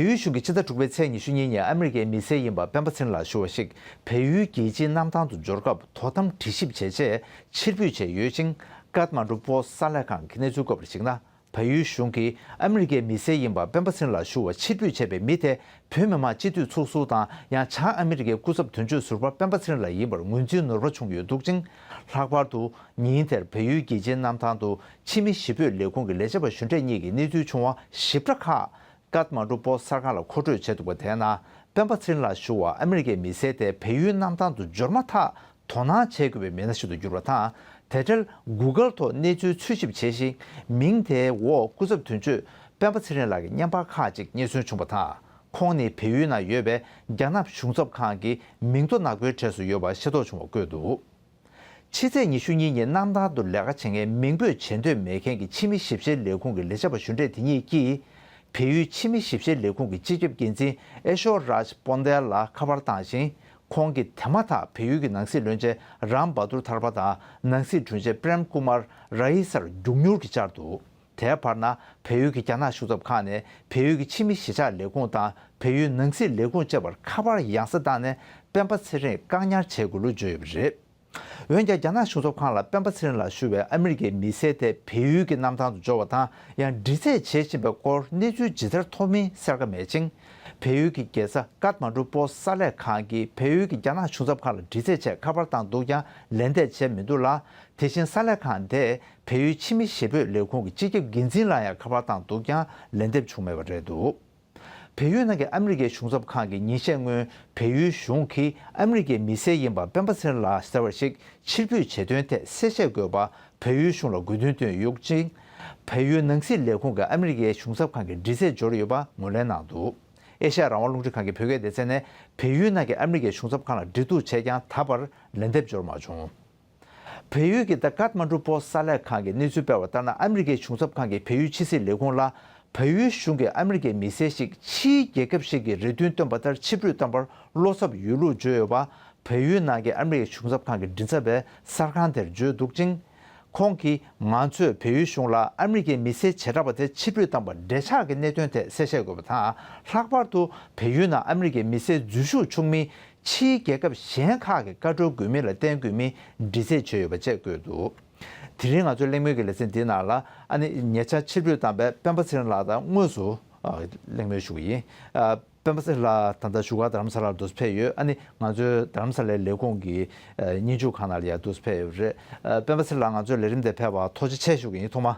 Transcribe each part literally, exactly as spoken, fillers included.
བལ་ཡུལ་གཞུང་གིས་ཕྱི་ཟླ་དྲུག་པའི་ཚེས་ཉི་ཤུ་གཉིས་ཉིན་ཨ་མི་རི་ཀའི་མི་སེར་ཡིན་པ་སྤེན་པ་ཚེ་རིང་ལགས་ཞུ་བ་ཞིག་བལ་ཡུལ་རྒྱལ་སྤྱིའི་གནམ་ཐང་དུ་འབྱོར་སྐབས་དོ་དམ་འདྲི་ཞིབ་བྱས་རྗེས་ཕྱིར་འབུད་བྱས་ཡོད་ཅིང་། ཀཏ་མན་གྲུ་པོ་སི་གསར་ལས་ཁང་གིས་གནས་ཚུལ་བཀོད་པར་གཞིགས་ན། བལ་ཡུལ་གཞུང་གིས་ཨ་མི་རི་ཀའི་མི་སེར་ཡིན་པ་སྤེན་པ་ཚེ་རིང་ལགས་ཞུ་བ་ཕྱིར་འབུད་བྱས་པའི་མི་དེ་བོད་མི་མང་སྤྱི་འཐུས་ཚོགས་ཟུར་དང་ཡང་བྱང་ཨ་མི་རི་ཀའི་སྐུ་ཚབ་དོན་གཅོད་ཟུར་པ་སྤེན་པ་ཚེ་རིང་ལགས་ཡིན་པར་ངོས་འཛིན་ནོར་བ་བྱུང་ཡོད་འདུག་ཅིང་། ལྷག་པར་དུ་ཉིན་དེར་བལ་ཡུལ་རྒྱལ་སྤྱིའི་གནམ་ཐང་དུ་ཕྱི་མི་ཞི་སྤྱོད་ལས་ཁུངས་ཀྱི་ལས་བྱེད་པ་གཞོན་གྲས་གཉིས་ཀྱི་གནས་ཚུལ་བྱུང་བ་ཞིབ་ཕྲ་ཁག་ཀཏ་མན་གྲུ་པོ་སི་གསར་ཁང་ལ་མཁོ་སྤྲོད་བྱས་འདུག་པ། དེས་ན་སྤེན་པ་ཚེ་རིང་ལགས་ཞུ་བ་ཨ་མི་རི་ཀའི་མི་སེར་དེ་བལ་ཡུལ་གནམ་ཐང་དུ་འབྱོར་མ་ཐག་དོ་སྣང་བྱེད་དགོས་པའི་མི་སྣ་ཞིག་ཏུ་གྱུར་པ་དང་། དེ་འབྲེལ་གུ་གལ་ཐོག་གནས་ཚུལ་འཚོལ་ཞིབ་བྱས་ཤིང་། མིང་དེའི་འོག་སྐུ་ཚབ་དོན་གཅོད་སྤེན་པ་ཚེ་རིང་ལགས་ཀྱི་བརྙན་པར་ཁག་ཅིག་རྙེད་སོན་བྱུང་བ་དང་། ཁོང་ནི་བལ་ཡུལ་ནང་ཡོད་པའི་རྒྱ་ནག་གཞུང་ཚབ་ཁང་གི་མིང་ཐོ་ནག་པོའི་གྲས་སུ་ཡོད་པ་ཤེས་རྟོགས་བྱུང་བ་བཀོད་འདུག་ཕྱི་ཚེས་ཉི་ཤུ་གཉིས་ཉིན་གནམ་ཐང་དུ་ལས་ཀ་བྱེད་མཁན་མིང་འབོད་བྱེད་འདོད་མེད་མཁན་གྱི་ཕྱི་མི་ཞིབ་བཤེར་ལས་ཁུངས་ཀྱི་ལས་བྱེད་པ་གཞོན་གྲས་དེ་གཉིས་ཀྱིས། བལ་ཡུལ་ཕྱི་མི་ཞིབ་བཤེར་ལས་ཁུངས་ཀྱི་སྤྱི་ཁྱབ་འགན་འཛིན་ཨེ་ཤོ་རཱཇ་པོན་དེལ་ལ་ཁ་པར་བཏང་ཞིང་། ཁོང་གིས་དེ་མ་ཐག་བལ་ཡུལ་གྱི་ནང་སྲིད་བློན་ཆེན་རམ་བྷ་དུར་ཐར་པ་དང་ནང་སྲིད་དྲུང་ཆེ་པྲེམ་ཀུ་མར་ར་ཨི་སར་མགྱོགས་མྱུར་གྱིས་བཅར་འདུག་དེའི་བར་ན་བལ་ཡུལ་གྱི་རྒྱ་ནག་གཞུང་ཚབ་ཁང་ནས་བལ་ཡུལ་གྱི་ཕྱི་མི་གཞིས་ཆགས་ལས་ཁུངས་དང་བལ་ཡུལ་ནང་སྲིད་ལས་ཁུངས་བཅས་པར་ཁ་པར་ཡང་སེ་བཏང་ནས་སྤེན་པ་ཚེ་རིང་བཀག་ཉར་བྱེད་དགོས་ལུགས་བརྗོད་ཡོད་པ་རེད། འོན་ཀྱང་རྒྱ་ནག་གཞུང་ཚབ་ཁང་ལ་སྤེན་པ་ཚེ་རིང་ལགས་ཞུ་བའི་ཨ་མི་རི་ཀའི་མི་སེར་དེ་བལ་ཡུལ་གྱི་གནམ་ཐང་དུ་འབྱོར་བ་དང་ཡང་འདྲི་རྩད་བྱེད་བཞིན་པའི་སྐོར་གནས་ཚུལ་ཇི་ལྟར་ཐོབ་མིན་གསལ་ཁ་མེད་ཅིང་། བལ་ཡུལ་གྱི་རྒྱལ་ས་ཀཏ་མན་གྲུ་པོ་སི་གསར་ལས་ཁང་གིས་བལ་ཡུལ་གྱི་རྒྱ་ནག་གཞུང་ཚབ་ཁང་ལ་འདྲི་རྩད་ཆེད་ཁ་པར་བཏང་འདུག་ཀྱང་ལན་འདེབས་བྱས་མི་འདུག་ལ། དེ་བཞིན་གསར་ལས་ཁང་དེས་བལ་ཡུལ་ཕྱི་མི་ཞི་སྤྱོད་ལས་ཁུངས་ཀྱི་སྤྱི་ཁྱབ་འགན་འཛིན་ལ་ཡང་ཁ་པར་བཏང་འདུག་ཀྱང་ལན་འདེབས་བྱུང་མེད་པ་རེད་འདུག་བལ་ཡུལ་ནང་གི་ཨ་མི་རི་ཀའི་གཞུང་ཚབ་ཁང་གིས་ཉིན་ཤས་སྔོན་བལ་ཡུལ་གཞུང་གིས་ཨ་མི་རི་ཀའི་མི་སེར་ཡིན་པ་སྤེན་པ་ཚེ་རིང་ལགས་ཟེར་བ་ཞིག་ཕྱིར་འབུད་བྱེད་དོན་ཐད་གསལ་བཤད་དགོས་པ་བལ་ཡུལ་གཞུང་ལ་དགོས་འདུན་བཏོན་ཡོད་ཅིང་། བལ་ཡུལ་ནང་སྲིད་ལས་ཁུངས་ཀྱིས་ཨ་མི་རི་ཀའི་གཞུང་ཚབ་ཁང་གི་འདྲི་རྩད་འབྱོར་ཡོད་པ་ངོས་ལེན་གནང་འདུག་ཨེ་ཤ་ཡ་རང་དབང་རླུང་འཕྲིན་ཁང་གི་བོད་སྐད་སྡེ་ཚན་ནས་བལ་ཡུལ་ནང་གི་ཨ་མི་རི་ཀའི་གཞུང་ཚབ་ཁང་ལ་འབྲེལ་གཏུག་བྱས་ཀྱང་ད་བར་ལན་འདེབས་འབྱོར་མ་བྱུང་། བལ་ཡུལ་གྱི་The Kathmandu Post གསར་ལས་ཁང་གིས་གནས་ཚུལ་སྤེལ་བ་ལྟར་ན། ཨ་མི་རི་ཀའི་གཞུང་ཚབ་ཁང་གིས་བལ་ཡུལ་ཕྱི་སྲིད་ལས་ཁུངས་ལ། བལ་ཡུལ་གཞུང་གིས་ཨ་མི་རི་ཀའི་མི་སེར་ཞིག་ཕྱིའི་རྒྱལ་ཁབ་ཞིག་གི་རེ་འདུན་བཏོན་པ་ལྟར་ཕྱིར་འབུད་བཏང་བར་བློ་འཚབ་ཡོད་ལུགས་བརྗོད་ཡོད་པ། བལ་ཡུལ་ནང་གི་ཨ་མི་རི་ཀའི་གཞུང་ཚབ་ཁང་གི་མགྲིན་ཚབ་པས་གསར་ཁང་དེར་བརྗོད་འདུག་ཅིང་། ཁོང་གིས་ང་ཚོས་བལ་ཡུལ་གཞུང་ལ་ཨ་མི་རི་ཀའི་མི་སེར་བྱེ་བྲག་པ་དེ་ཕྱིར་འབུད་བཏང་པར་འབྲེལ་ཆགས་ཀྱི་གནད་དོན་ཐད་གསལ་བཤད་དགོས་པ་དང་། ལྷག་པར་དུ་བལ་ཡུལ་ནང་ཨ་མི་རི་ཀའི་མི་སེར་འཛུལ་ཞུགས་བྱུང་མིན། ཕྱིའི་རྒྱལ་ཁབ་གཞན་ཁག་གི་བཀའ་འཁྲོལ་དགོས་མིན་ལ་བརྟེན་དགོས་མིན་འདྲི་རྩད་བྱས་ཡོད་པ་བཅས་བཀོད་འདུག་དེ་རིང་ང་ཚོའི་གླེང་མོལ་གྱི་ལེ་ཚན་འདིའི་ནང་ལ་ཨ་ནི་ཉེ་ཆར་ཕྱིར་འབུད་བཏང་པའི་སྤེན་པ་ཚེ་རིང་ལགས་དང་དངོས་སུ་ཨ་གླེང་མོལ་ཞུ་གི་ཡིན། ཨ་སྤེན་པ་ཚེ་རིང་ལགས་ད་ལྟ་བཞུགས་སྒར་རྡ་རམ་ས་ལར་འདུག་སེ་ཕེབས་ཡོད། ཨ་ནི་ང་ཚོའི་རྡ་རམ་ས་ལའི་ལས་ཁུངས་ཀྱི་ཨ་སྙན་ཞུ་ཁང་ནང་ལ་ཡང་འདུག་སེ་ཕེབས་ཡོད་རེད། ཨ་སྤེན་པ་ཚེ་རིང་ལགས་ང་ཚོའི་ལས་རིམ་དེ་ཕེབས་པར་ཐུགས་རྗེ་ཆེ་ཞུ་གི་ཡིན། ཐོག་མར།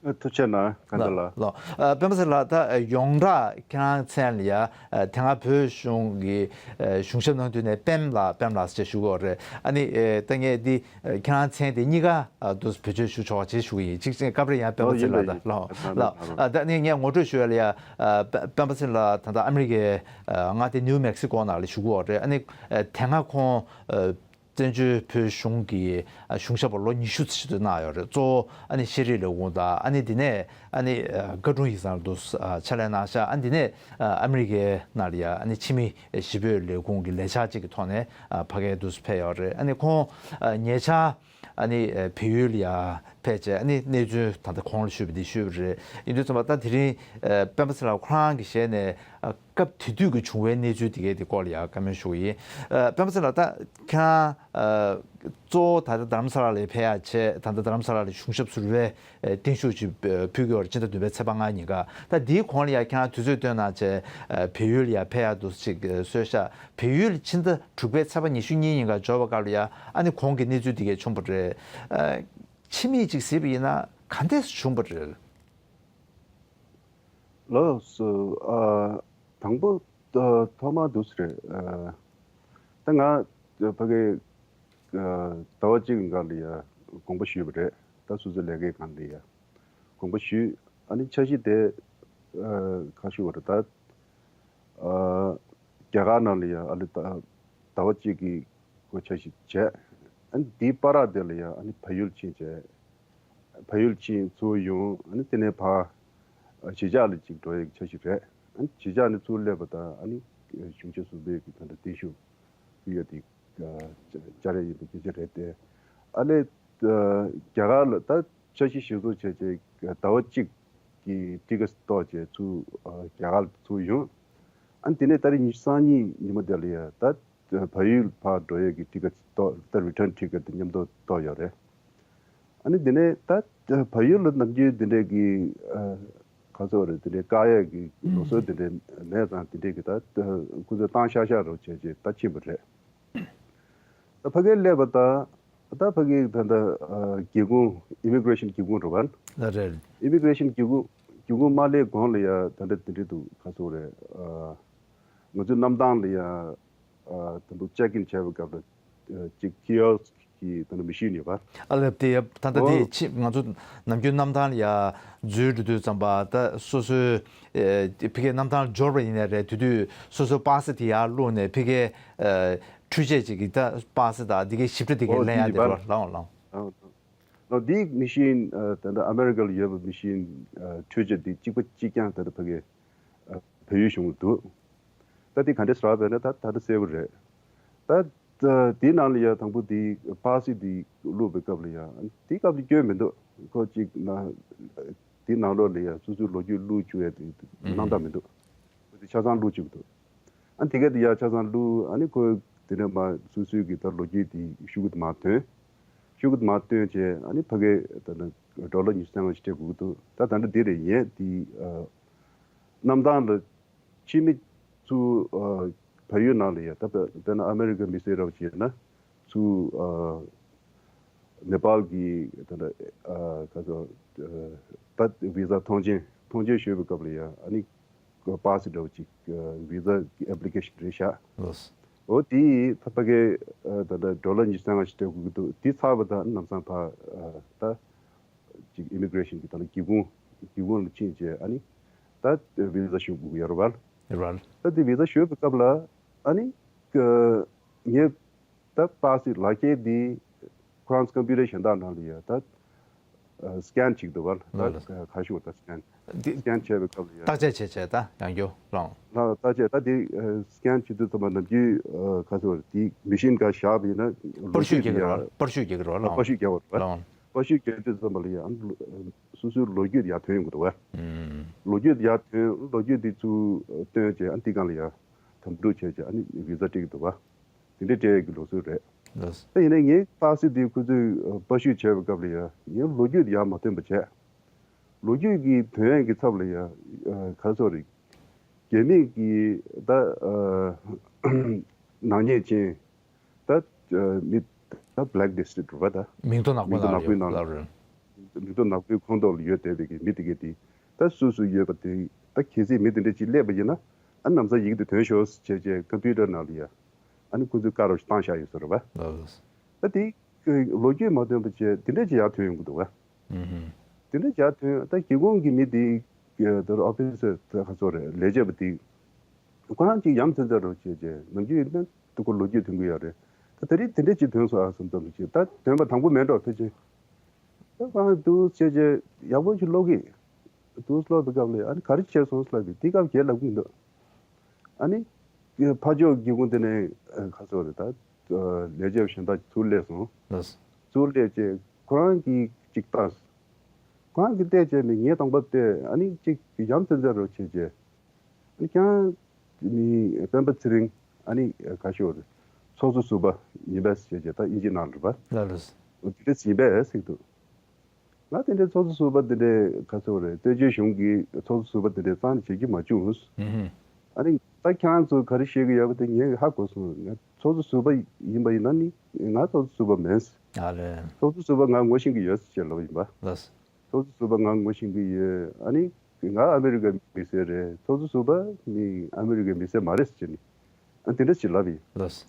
ཨ་ཐུགས་རྗེ་གནང་། གང་ལྟར་ལགས། ལགས། ཨ་སྤེན་པ་ཚེ་རིང་ལགས། ད་ཡོངས་གྲགས་ཁྱེད་རང་མཚན་ལ་ཡ་ཨ་དེ་སྔ་བོད་གཞུང་གི་ཨ་གཞུང་ཞབས་གནང་དུས་ནས་པེམ་ལགས་པེམ་ལགས་ཟེར་ཞུ་གི་ཡོད་རེད། ཨ་ནི་ཨེ་ད་ངས་འདི་ཨ་ཁྱེད་རང་མཚན་དེ་གཉིས་ཀ་ཨ་འདུག་སེ་བེད་སྤྱོད་ཞུ་ཆོག་པ་བྱེད་ཞུ་གི་ཡིན། གཅིག་ཅིག་སྐབས་རེ་ཡང་པེམ་པ་ཨོ་ཚེ་ཡིན་རིང་ལགས་པ་ཡིན། དང་ལགས། ཨ་ད་ནི་ངས་ངོ་སྤྲོད་ཞུ་ཡ་ལ་ཡ་ཨ་པེམ་པ་ཚེ་རིང་ལགས་ད་ལྟ་ཨ་མི་རི་ཀའི་ཨ་ང་དེ་ནིའུ་མེག་སི་ཀོ་ནང་ལ་བཞུགས་ཀྱི་ཡོད་རེད། ཨ་ནི་ཨ་དེ་སྔ་ཁོང་ཨ་བཙན་བྱོལ་བོད་གཞུང་གི་ཨ་གཞུང་ཞབས་པ་ལོ་ཉི་ཤུ་ཙམ་ཞིག་ཏུ་གནང་ཡོད་རེད། གཙོ་བོ་ཨ་ནི་ཤེས་རིག་ལས་ཁུངས་དང་། ཨ་ནི་དེ་ནས་ཨ་ནི་ཨ་བཀའ་དྲུང་ཡིག་ཚང་དུ་ཨ་ཕྱག་ལས་གནང་ཤག་ཨ་ནི་དེ་ནས་ཨ་ཨ་མི་རི་ཀའི་ནང་ལ་ཡ་ཨ་ནི་ཕྱི་མི་ཞི་སྤྱོད་ལས་ཁུངས་ཀྱི་ལས་འཆར་ཅིག་གི་ཐོག་ནས་ཨ་ཕ་གིར་འདུག་སེ་ཕེབས་ཡོད་རེད། ཨ་ནི་ཁོང་ཨ་ཉེ་ཆར་ཨ་ནི་ཨ་བལ་ཡུལ་ལ་ཡ་ཕེབས་བྱས་ཨ་ནི་གནས་ཚུལ་ད་ལྟ་གོང་ལ་ཞུས་པ་འདི་ཞུས་པ་རེད། ཡིན་དུས་ཙམ་པ་ད་དེ་རིང་ཨ་སྤེན་པ་ཚེ་རིང་ལགས་ཁོ་རང་གི་ཞལ་ནས་ཨ་སྐབས་དེ་དུས་ཀྱི་བྱུང་བའི་གནས་ཚུལ་དེ་གའི་དེ་སྐོར་ལ་ཡང་བཀའ་མོལ་ཞུ་གི་ཡིན། ཨ་སྤེན་པ་ཚེ་ལགས་ད་ཁྱེད་རང་ཨ་གཙོ་བོ་ད་ལྟ་རྡ་རམ་ས་ལ་ལ་ཕེབས་ཡག་བྱས། ད་ལྟ་རྡ་རམ་ས་ལ་ལ་གཞུང་ཞབས་ཟུར་པའི་ཨ་བརྟན་བཞུགས་ཅིག་ཨ་ཕུལ་གྱི་ཡོད་རེད། ཕྱི་ཟླ་བདུན་པའི་ཚེས་པ་ལྔ་ཉིན་ཀ། ད་འདིའི་གོང་ལ་ཡང་ཁྱེད་རང་དུས་ཚོད་བཏོན་གནང་བྱས་ཨ་བལ་ཡུལ་ལ་ཡང་ཕེབས་ཡག་འདུག་ཅིག་ཨ་གསོལ་ཤག་བལ་ཡུལ་ཕྱི་ཟླ་དྲུག་པའི་ཚེས་པ་ཉི་ཤུ་གཉིས་ཉིན་ཀ་འབྱོར་བའི་སྐབས་ལ་ཡང་ཨ་ནི་གོང་གི་གནས་ཚུལ་འདི་གའི་བྱུང་བ་རེད། ཨ་ཕྱི་མིག་ཅིག་གཟིགས་པ་ཡིན་ན་ག་འདྲས་བྱུང་བ་རེད། ལགས་སོ། ཨ་དང་པོ་ཨ་ཐོག་མར་འདུག་སེ་རེད། ཨ་ད་ང་ཨ་ཕ་གི་ཨ་ཟླ་བ་གཅིག་སྔོན་ལ་ཡ་དགོངས་པ་ཞུས་པ་རེད། ད་སོ་སོའི་ལས་ཀའི་སྒང་ལ་ཡ་དགོངས་པ་ཞུས། ཨ་ནི་འཆར་གཞི་དེ་ཨ་ག་ཞུ་བ་རེད། ད་ཨ་རྒྱ་གར་ནང་ལ་ཡ་ཨ་ལི་ད་ཟླ་བ་གཅིག་གི་སྒོ་འཆར་གཞི་བྱས། ཨ་ནི་དེའི་བར་དེ་ལ་ཡ་ཨ་ནི་བལ་ཡུལ་ཕྱིན་བྱས། བལ་ཡུལ་ཕྱིན་ཚུར་ཡོང་། ཨ་ནི་དེ་ནས་ཕར་གཞིས་ཆགས་ལ་ཅིག་འགྲོ་ཡག་འཆར་གཞི་རེད། ཨ་ནི་གཞིས་ཆགས་ནས་ཚུར་སླེབས་པ་དང་ཨ་ནི་གཞུང་ཆེན་ཟུར་པའི་གི་ད་ལྟ་བརྟན་བཞུགས་ཕུལ་ཡ་དེ་བཅར་ཡ་ཡིན་པའི་སྐད་ཆ་རེད་དེ། ཨ་ནི་རྒྱ་གར་ལ་ད་འཆར་གཞི་གཞིར་བཟུང་བྱས་བྱས་ཟླ་བ་གཅིག་ གི་ཊི་ཀེ་ཊི་གཏོར་བྱས་ཚུར་ཨ་རྒྱ་གར་ལ་ཚུར་ཡོང་། ཨ་ནི་དེ་ནས་ཏ་རིག་ཉི་ཤུ་རྩ་གཉིས་ཉིན་མོ་དེ་ལ་ཡ་ད་བལ་ཡུལ་ཕར་འགྲོ་ཡས་ཀྱི་ཊི་ཀེ་ཊི་གཏོར། ད་རི་ཊརན་ཊི་ཀེ་ཊི་དེ་མཉམ་དུ་གཏོར་ཡོད་རེད། ཨ་ནི་དེ་ནས་ད་བལ་ཡུལ་ལ་ནམ་རྒྱུན་དེ་འདྲས་ཀྱི་ཨ་ག་ཚོད་རེད། དེ་འདྲས་བཀག་ཡས་ཀྱི་ལུགས་སྲོལ་དེ་འདྲས་མེད་ཙང་། དེ་འདྲས་ཀྱི་ད་ཁོ་ཚོས་བཏང་ཤག་ཤག་རོགས་བྱས་བྱས་ད་ཕྱིན་པ་རེད། ད་ཕ་གིར་སླེབས་པ་དང་། ད་ཕ་གི་ད་ལྟ་ཨ་སྒེའུ་ཁུང་། ཨི་མི་གི་རེ་ཤན་སྒེའུ་ཁུང་རེད་པ། ལ་རེད། ཨི་མི་གི་རེ་ཤན་སྒེའུ་ཁུང་སྒེའུ་ཁུང་མ་སླེབས་གོང་ལ་ཡ་ད་ལྟ་དེ་འདྲས་འདུག་ག་ཚོད་རེད། ཨ་ང་ཚོའི་གནམ་ཐང་ལ་ཡ་ཨ་དང་པོ་ཅེག་ཨིན་བྱས་པའི་སྐབས་ལ་ཨ་ཅིག་ཁི་ཡོ་སི་ཀི་གི་ད་ལྟ་མི་ཤིན་ཡོད་པ། ཨ་ལབ་དེ་ད་ལྟ་ཨོ། དེ་ཕྱི་ང་ཚོ་ནམ་རྒྱུན་གནམ་ཐང་ལ་ཡ་འཛུལ་འགྲོ་དུས་ཙམ་པ། ད་སོ་སོའི་ཨེ་ཕ་གིའི་གནམ་ཐང་འབྱོར་བ་ཡིན་ནའི་རེད། དེ་དུས་སོ་སོའི་པ་སེ་དེ་ཡར་བླུགས་ནས་ཕ་གིའི་ཨ་འཕྲུལ་ཆས་ཅིག་གིས་ད་པ་སེ་དང་དེ་གའི་ཞིབ་ཕྲ་དེ་གའི་ཨོ་ལེན་ཡག་དེ་རེད་པ། ལའོ་ལའོ། ཨོ་དེ་མི་ཤིན་ཨ་ད་ལྟ་ཨ་མེ་རི་ཀ་ལ་ཡོད་པའི་མི་ཤིན་ཨ་འཕྲུལ་ཆས་དེ་གཅིག་པ་གཅིག་རྐྱང་ད་ལྟ་ཕ་གི་ཨ་བལ་ཡུལ་གཞུང་ལ་འདུག་ད་དེ་ག་འདྲས་རག་པས་ན་ད་ད་ལྟ་གསལ་པོ་རེད། ད་ད་དེའི་ནང་ལ་ཡ་དང་པོ་དེ་པ་སེ་དེ་བླུགས་པའི་སྐབས་ལ་ཡ་དེའི་སྐབས་ལ་སྐྱོན་མི་འདུག་ཁོ་གཅིག་ན་དེའི་ནང་ལོགས་ལ་ཡ་སོ་སོའི་ལོ་རྒྱུས་བླུགས་བཅུག་ཡ་དེ་སྣང་དག་མི་འདུག་ཁོ་དེ་ཆ་ཚང་བླུགས་བཅུག་འདུག་ཨ་དེ་ག་དེ་ཡ་ཆ་ཚང་བླུགས། ཨ་ནི་ཁོ་དེ་ནས་མར་སོ་སོའི་གི་ད་ལོ་རྒྱུས་དེ་ཤོག་གུ་དེ་མར་ཐོན། ཤོག་གུ་དེ་མར་བཏོན་བྱས། ཨ་ནི་ཕ་གི་ད་ལྟ་ཌོ་ལར་ཉི་ཤུ་རྩ་ལྔ་ཞིག་སྤྲད་དགོས་ཀྱི་འདུག་ད་ད་ལྟ་འདི་རེད། ཡིན་ཡང་དེ་ཨ་གནམ་ཐང་ལ་ཕྱི་མི་ཚུར་ཨ་བལ་ཡུལ་ནང་ལ་ཡ་ད་དཔེར་ན་ཨ་མེ་རི་ཀ་མི་སེར་རོགས་བྱས་ན་ཚུར་ཨ་ནེ་པཱལ་གྱི་ད་ལྟ་ཨ་ག་ཚོད་ཨ་ད་བི་ཟ་ཐོངས་མཆན་ཐོངས་མཆན་ཞུས་པའི་སྐབས་ལ་ཡ་ཨ་ནི་པ་སེ་འདྲ་བོ་ཅིག་ཨ་བི་ཟ་གི་ཨེབ་ལི་ཀེ་ཤན་རེད་ཤག་ལགས། འོ་དེ་ད་ཕ་གི་ཨ་ད་ལྟ་ཌོ་ལར་ཉི་ཤུ་རྩ་ལྔ་ཞིག་སྤྲད་དགོས་ཀྱི་འདུག་དེ་ཚར་བ་དང་ལམ་སང་ཕར་ཨ་ད་ཅིག་ཨི་མི་གི་རེ་ཤན་གྱི་ད་ལྟ་སྒེའུ་ཁུང་སྒེའུ་ཁུང་ལ་ཕྱིན་བྱས། ཨ་ནི་ད་བི་ཟ་ཞུ་དགོས་ཀྱི་ཡོད་རེད་པ། རེད་པ། ད་དེ་བི་ཟ་ཞུ་བའི་སྐབས་ལ་ཨ་ནི་ངས་ད་པ་སེ་ལག་འཁྱེར་འདི་ཁོ་རང་ཚོ་ཀམ་པུ་ཊར་གཞན་དག་ནང་ལ་ཡ་ད་སི་ཀེན་བྱེད་ཀྱི་འདུག་པ། ད་ལགས། ག་ཤོག་ད་སི་ཀེན་འདི་སི་ཀེན་བྱས་པའི་སྐབས་ལ་ཡ། བརྟག་དཔྱད་བྱས་བྱས་ད་ཡང་བསྐྱར་རང་། ལགས། བརྟག་དཔྱད་ད་འདི་སི་ཀེན་བྱེད་དུས་ཙམ་པ་ནམ་རྒྱུན་ག་ཚོད་འདི་མི་ཤིན་ག་བཞག་པ་ཡིན་ན་པར་ཤུ་རྒྱག་གི་རེད་པ། པར་ཤུ་རྒྱག་གི་རེད་པ། ལགས། པར་ཤུ་རྒྱག་པ་རེད་པ། ལགས། པར་ཤུ་རྒྱག་དུས་ཙམ་པ་ལ་ཡ་སོ་སོའི་ལོ་རྒྱུས་ཡར་ཐོན་ཡོང་གི་འདུག་པ། ལོ་རྒྱུས་ཡར་ཐོན། ལོ་རྒྱུས་འདི་ཚུར་བཏོན་བྱས། ཨ་འདི་སྒང་ལ་ཡ་དམ་ཕྲུག་བྱས་བྱས། ཨ་ནི་བི་ཟ་སྤྲད་ཀྱི་འདུག་པ། དེ་འདྲའི་སྤྲད་ཡས་ཀྱི་ལུགས་སྲོལ་རེད། ལགས། ད་ཡིན་ནའི་ངའི་པ་སེ་འདི་ཁོ་ཚོས་ཨ་པར་ཤུ་བྱས་པའི་སྐབས་ལ་ཡ་ངའི་ལོ་རྒྱུས་ཡར་མ་ཐོན་པ་བྱས། ལོ་རྒྱུས་ཀྱི་ཐོན་ཡས་ཀྱི་ཚབ་ལ་ཡ་ཨ་ག་རེ་ཟེར་དགོས་རེད། རྒྱ་མི་གི་ད་ཨ་ནག་ཉེས་ཅན། ད་ཨ་མི་ད་བྷེ་ལེག་ལི་སི་ཊི་རེད་པ། ད་མིང་ཐོ་ནག་པོའི་མིང་ཐོ་ནག་པོའི་ནང་ལ་ནང་ལ་ལབ་རེད། མིང་ཐོ་ནག་པོའི་ཁོངས་གཏོགས་ལ་ཡོད་བསྡད་པའི་གི་མི་དེ་གས་དེ། ད་སུ་སུ་ཡོད་པ་དེ། ད་གལ་སྲིད་མི་དེ་འདྲ་ཅིག་སླེབས་པ་ཡིན་ན། ཨ་ནམ་སང་ཡི་གེ་དེ་ཐོན་ཤོག་ཟེར་བྱས་བྱས་ཀམ་པུ་ཊར་ནང་ལ་ཡ་ཨ་ནི་ཁོ་ཚོས་བཀག་རོགས་བཏང་བཞག་ཡོད་ས་རེད་པ། ལགས། ད་དེ་ལོ་རྒྱུས་མ་ཐོན་པ་བྱས་དེ་འདྲ་ཅིག་ཡར་ཐོན་ཡོང་གི་འདུག་པ། ཨུ་ཧུམ། དེ་འདྲ་ཅིག་ཡར་ཐོན། ད་སྒེའུ་ཁུང་གི་མི་དེ་ད་ཨོ་ཕི་སར་ད་ག་ཚོད་རེད། ལས་བྱེད་པ་དེ་ཁོ་རང་ཅིག་ཡ་མཚན་ཚ་རོགས་བྱས་བྱས། ནམ་རྒྱུན་ཡིན་ན་ད་ཁོ་ལོ་རྒྱུས་ཐོན་གི་ཡོད་རེད། ད་དེ་རིང་དེ་འདྲ་ཅིག་ཐོན་སོང་ཨ་བསམ་ཙམ་ཅིག་ད་ཐོན་པ་དང་པོ་མེད་འགྲོ་ཕལ་ཆེར། ད་ཁོ་རང་འདུག་བྱས་བྱས་ཡག་པོ་ཞིག་ཀློག་གི་འདུག་ཀློག་པའི་སྐབས་ལ་ཨ་ནི་ག་རེ་བྱས་སོང་ལབ་པས། དེ་སྐབས་ཁྱེད་ལབ་གི་མི་འདུག་ཨ་ནི་ཕར་ཕྱོགས་སྒེའུ་ཁུང་དེ་ནས་ཨ་ག་ཚོད་རེད། ད་ལས་བྱེད་པ་གཞན་དག་ཚུར་སླེབས་སོང་། ལགས། ཚུར་སླེབས་བྱས་ཁོ་རང་གིས་ཅིག་བལྟས། ཁོ་རང་གིས་བལྟས་བྱས་ནས་ངས་དང་པོ་བལྟས། ཨ་ནི་ཅིག་ཡ་མཚན་ཚ་རོགས་བྱས་བྱས། ཨ་ནི་ཁྱེད་རང་མི་སྤེན་པ་ཚེ་རིང་ཨ་ནི་ག་ཤོད་རེད། ཚོགས་གཙོ་ཟུར་པ་ཡིན་པས་ཟེར་བྱས། ད་དབྱིན་ཇི་ནང་རེད་པ། ལགས་ལགས། འོ་དེ་འདྲ་ཡིན་པས་ཟེར་གྱི་འདུག་ང་དེ་འདྲའི་ཚོགས་གཙོ་ཟུར་པ་དེ་འདྲའི་ག་ཚོད་རེད། སྟོད་ཆུ་གཞུང་གི་ཚོགས་གཙོ་ཟུར་པ་དེ་འདྲའི་རྩ་ནས་བྱེད་ཀྱི་མ་བྱུང་། ཨུ་ཧུམ། ཨ་ནི་ད་ཁྱེད་རང་ཚོ་ག་རེ་བཤད་ཀྱི་ཡོད་པ་དེ་ངས་ཧ་གོ་སོང་། ང་ཚོགས་གཙོ་ཟུར་པ་ཡིན་པ་ཡིན་ན་ནི་ང་ཚོགས་གཙོ་ཟུར་པ་མིན། ཨ་རེད། ཚོགས་གཙོ་ཟུར་པ་ང་ངོ་ཤེས་ཀྱི་ཡོད་ཟེར་ལབ་པ་ཡིན་པ། ལགས། ཚོགས་གཙོ་ཟུར་པ་ང་ངོ་ཤེས་ཀྱི་ཡོད། ཨ་ནི་ང་ཨ་མེ་རི་ཀའི་མི་སེར་རེད། ཚོགས་གཙོ་ཟུར་པ་ནི་ཨ་མེ་རི་ཀའི་མི་སེར་མ་རེད་ཟེར་ནས། ཨ་དེ་འདྲ་ཞིག་ལབ་ཡིན། ལགས།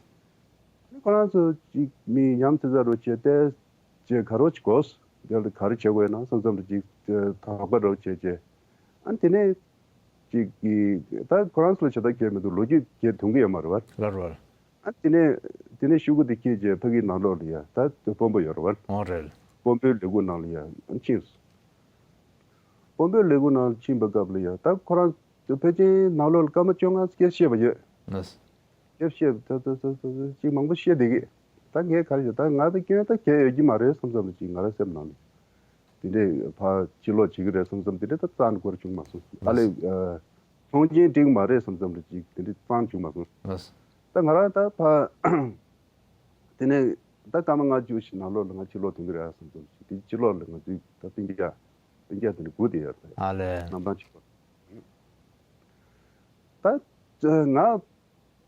ཨ་ནི་ཁོ་རང་ཚོ་ཅིག་མི་ཡ་མཚན་ཚ་རོགས་བྱས་ཏེ། ཅེས་ག་རོགས་ཅིག་གོ། དེ་ལ་ག་རེ་བྱེད་དགོས་ན་བསམ་བསམ་རེ་ཅིག་དོགས་པ་རོགས་བྱས་བྱས། ཨ་དེ་ནས་ཅིག་གི་ད་ཁོ་རང་ཚོ་ལ་བྱེད་ཐབས་གལ་མི་འདུག་ལོ་རྒྱུས་གལ་ཐོན་གི་ཡོད་མ་རེད་བ། ལ་རེད་བ། ཨ་དེ་ནས་དེ་ནས་ཤོག་གུ་དེ་ཁྱེར་བྱས་ཕ་གིའི་ནང་ལོགས་ལ་ཡ་ད་དཔོན་པོ་ཡོད་རེད་བ། ཨོ་རེད། དཔོན་པོའི་ལས་ཁུངས་ནང་ལ་ཡ་ཕྱིན་སོང་། དཔོན་པོའི་ལས་ཁུངས་ནང་ལ་ཕྱིན་པའི་སྐབས་ལ་ཡ་ད་ཁོ་རང་ཕལ་ཆེར་ནང་ལོགས་ལ་སྐར་མ་བཅོ་ལྔ་སྐད་བཤད་པ་ཡོད། ལགས། སྐད་བཤད་ད་ད་ད་ད་ཅིག་མང་པོ་བཤད་བསྡད་གི། ད་ངས་ག་རེ་བྱས། ད་ང་ད་སྐྱོན་ད་གལ་ཡོད་ཀྱི་མ་རེད་བསམ་བསམ་ཅིག་ང་རང་སེམས་ནང་ནས། དེ་འདྲས་ཕར་ཕྱིར་ལོག་བྱེད་ཀྱི་རེད་བསམ་བསམ་དེ་འདྲས་ད་རྩ་ནས་སྐོར་བྱུང་མ་སོང་། ཨ་ལས། ཨ། ཚོང་ཆེན་འགྲིག་མ་རེད་བསམ་བསམ་རེད་ཅིག་དེ་འདྲས་རྩ་ནས་བྱུང་མ་སོང་། ལགས། ད་ང་རང་ད་ཕར་དེ་ནས་ད་སྐར་མ་ལྔ་བཅུ་ཞིག་ནང་ལོགས་ལ་ང་ཕྱིར་ལོག་ཐོན་གྱི་རེད་བསམ་བསམ་ཞིག་དེ་ཕྱིར་ལོག་ལ་ང་ཚོའི་ད་སྤུན་ཀྱག་སྤུན་ཀྱག་དེ་འདྲས་སྒུག་བསྡད་ཡོད་རེད། ཨ་ལས། གནམ་ཐང་ཕྱིར་ལོག་ད་ང་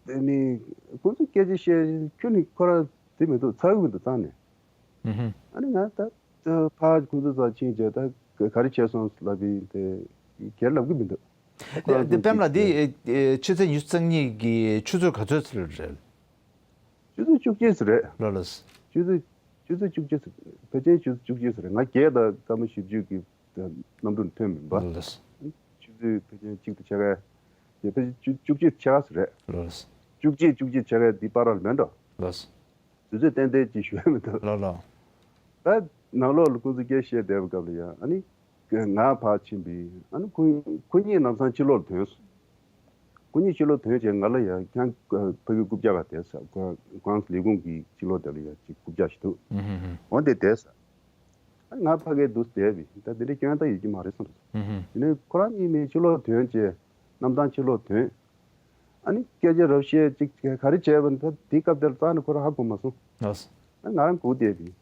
དེ་ནི་ཁོང་ཚོས་སྐད་ཆ་བཤད། ཁྱོད་ནི་ཁོ་རང་དེ་མི་འདུག་ཚ་གི་མི་འདུག་རྩ་ནས། ཨུ་ཧུ། ཨ་ནི་ང་ད་ཕར་ཁོང་ཚོ་རྩར་ཕྱིན་རྗེས་ད་ག་རེ་བྱས་སོང་ལབ་པས་དེ་སྒེར་ལབ་གི་མི་འདུག་ཁོ་རང་དེ་པད་མ་ལགས་དེ་ཨེ་ཨེ་ཆུ་ཚོད་ཉི་ཤུ་རྩ་གཉིས་ཀྱི་ཆུ་ཚོད་ག་ཚོད་ཙམ་རེད། ཆུ་ཚོད་བཅུ་གཅིག་ཙམ་རེད། ལགས་ལགས། ཆུ་ཚོད་ཆུ་ཚོད་བཅུ་གཅིག་ཙམ། ཕལ་ཆེར་ཆུ་ཚོད་བཅུ་གཅིག་ཙམ་རེད། ང་བརྒྱད་དང་སྐར་མ་བཞི་བཅུ་གི་གནམ་གྲུ་ཐོན་མིན་པ། ལགས་ལགས། ཆུ་ཚོད་ཕལ་ཆེར་གཅིག་དང་ཕྱེད་ཀ་ཡ། ཕལ་ཆེར་བཅུ་བཅུ་གཅིག་ཕྱེད་ཀ་ཙམ་རེད། ལགས་ལགས། བཅུ་གཅིག་བཅུ་གཅིག་ཕྱེད་ཀ་ཡ་འདི་བར་ལ་མེད་འགྲོ། ལགས་ལགས། དུས་ཚོད་ཏན་ཏན་ཅིག་ཞུ་ཡ་མི་འདུག་ལགས་ལགས། ད་ནང་ལོགས་ལ་ཁོང་ཚོ་སྐད་བཤད་བསྡད་པའི་སྐབས་ལ་ཡ་ཨ་ནི། ང་ཕར་ཕྱིན་པས་ཨ་ནི་ཁོ་ཁོ་གཉིས་ལམ་སང་ཕྱི་ལོགས་ལ་ཐོན་སོང་། ཁོ་གཉིས་ཕྱི་ལོགས་ཐོན་བྱས་ང་ལ་ཡ་ཁྱེད་རང་ཕ་གི་རྐུབ་བཀྱག་ག་བསྡད་ཟེར། ཁོ་ཁོ་རང་ལས་ཁུངས་ཀྱི་ཕྱི་ལོགས་དེ་ལ་ཡ་ཅིག་རྐུབ་བཀྱག་ཞིག་འདུག་ཨུ་ཧུ་ཧུ། འོ་དེ་བསྡད་ཟེར། ཨ་ང་ཕ་གིར་འདུག་བསྡད་པས་ད་དེ་འདྲའི་སྐྱོན་ད་ཡོད་ཀྱི་མ་རེད་བསམ་སོང་། ཨུ་ཧུ། དེ་ནས་ཁོ་རང་གཉིས་མི་ཕྱི་ལོགས་ཐོན་བྱས་གནམ་ཐང་ཕྱི་ལོགས་ཐོན། ཨ་ནི་སྐད་ཆ་རབ་བཤད་ཅིག་ག་རེ་བྱས་པ་ད་དེ་སྐབས་དེར་རྩ་ནས་ཁོ་རང་ཧ་གོ་མ་སོང་། ལགས། ང་རང་སྒུག་བསྡད་པས།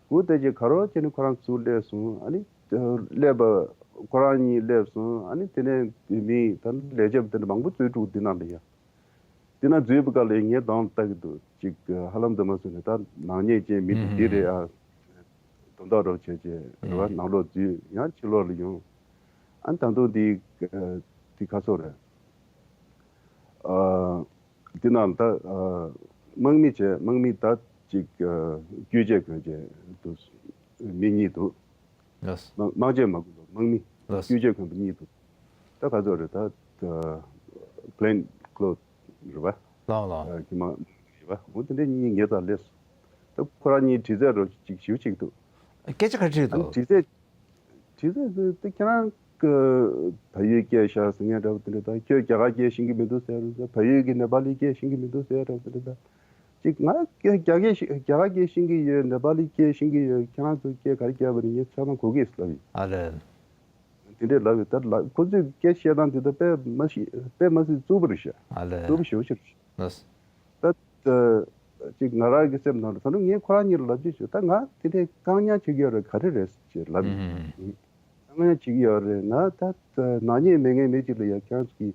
སྒུག་བསྡད་རྗེས་ག་རེ་བྱས་ནས་ཁོ་རང་ཚུར་སླེབས་སོང་། ཨ་ནི་སླེབས་པ་ཁོ་རང་གཉིས་སླེབས་སོང་། ཨ་ནི་དེ་ནས་མི་ད་ལས་བྱེད་པ་དེ་འདྲ་མང་པོ་འཛུལ་འགྲོ་འདི་ནང་ལ་ཡ། དེ་ན་འཛུལ་བའི་སྐབས་ལ་ངས་གདོང་ལྟ་གི་འདུག་ཅིག་ཧ་ལམ་འདི་མ་བཟོས་ནས་ད་ནག་ཉེས་ཅན་མི་དེ་འདི་རེད་ཨ། དོན་དག་རོགས་བྱས་རྗེས་རེད་བ། ནང་ལོགས་འཛུལ་ཡང་ཕྱི་ལོགས་ལ་ཡོང་། ཨ་ནི་ད་དུང་འདི་འདི་ག་ཚོད་རེད། ཨ། འདི་ནང་ད་དམག་མི་བྱས་དམག་མི་ད་ཅིག་སྐྱོན་ཆས་གོན་བྱས་འདུག་མི་གཉིས་འདུག་ལགས། དམག་དམག་ཆས་མ་གོན་པ་དམག་མི། ལགས། སྐྱོན་ཆས་གོན་པ་གཉིས་འདུག་ད་ག་ཚོད་རེད་ད། plain clothes རེད་བ། ལགས་ལགས། ཨ་ཁྱིམ་མ་རེད་བ། འོ་དེ་འདྲ་གཉིས་ངའི་རྩར་སླེབས་སོང་། ད་ཁོ་རང་གཉིས་དྲི་རྩད་རོ་ཅིག་ཞིབ་ཅིག་འདུག་སྐད་ཆ་ག་རེ་དྲིས་ཨ་འདུག་དྲི་རྩད། དྲི་རྩད་དེ་ཁྱེད་རང་གི་བལ་ཡུལ་སྐད་ཤར་ཟེར་མཁན་འདྲ་བོ་དེ་འདྲ་ད། ཁྱོད་རྒྱ་གར་སྐད་ཤེས་ཀྱི་མི་འདུག་ཟེར་རོ། བལ་ཡུལ་གྱི་ནེ་པ་ལི་སྐད་ཤེས་ཀྱི་མི་འདུག་ཟེར་འདྲ་བོ་དེ་འདྲ་ད། ཅིག་ང་རྒྱ་རྒྱ་སྐད་ཤེས་རྒྱ་གར་སྐད་ཤེས་ཀྱི་ཡོད། ནེ་པ་ལི་སྐད་ཤེས་ཀྱི་ཡོད། ཁྱེད་རང་ཚོ་སྐད་ག་རེ་བརྒྱབ་པ་རེད། ངས་ཆ་ཚང་གོ་གི་ཡོད་ལབ་ཡིན། ཨ་ལས། དེ་འདྲས་ལབ་ཡོད། ད་ལ་ཁོ་ཚོས་སྐད་བཤད་སྟངས་དེ་ད་དཔེ་མ་ཤེས་དཔེ་མ་སྲིད་རྩུབ་པོ་རེད་ཤག་ཨ་ལས། རྩུབ་པོ་ཞེ་པོ་ཅིག་རེད་ཤག་ལགས། ད་ད་ཅིག་ང་རང་གི་སེམས་ནང་ལ་ད་ནུ་ངས་ཁོ་རང་གཉིས་ལ་ལབ་རྒྱུ་ཞུ། ད་ང་དེ་འདྲས་བཀག་ཉར་བྱེད་ཀྱི་ཡོད་རེད་ག་རེ་རེད་ཅེས་ལབ་ཡིན། ཨུ་ཧུ། བཀག་ཉར་བྱེད་ཀྱི་ཡོད་རེད། ང་ད་ནག་ཉེས་མེད་མཁན་མི་གཅིག་ལ་ཡ་ཁྱེད་རང་ཚོ་གི་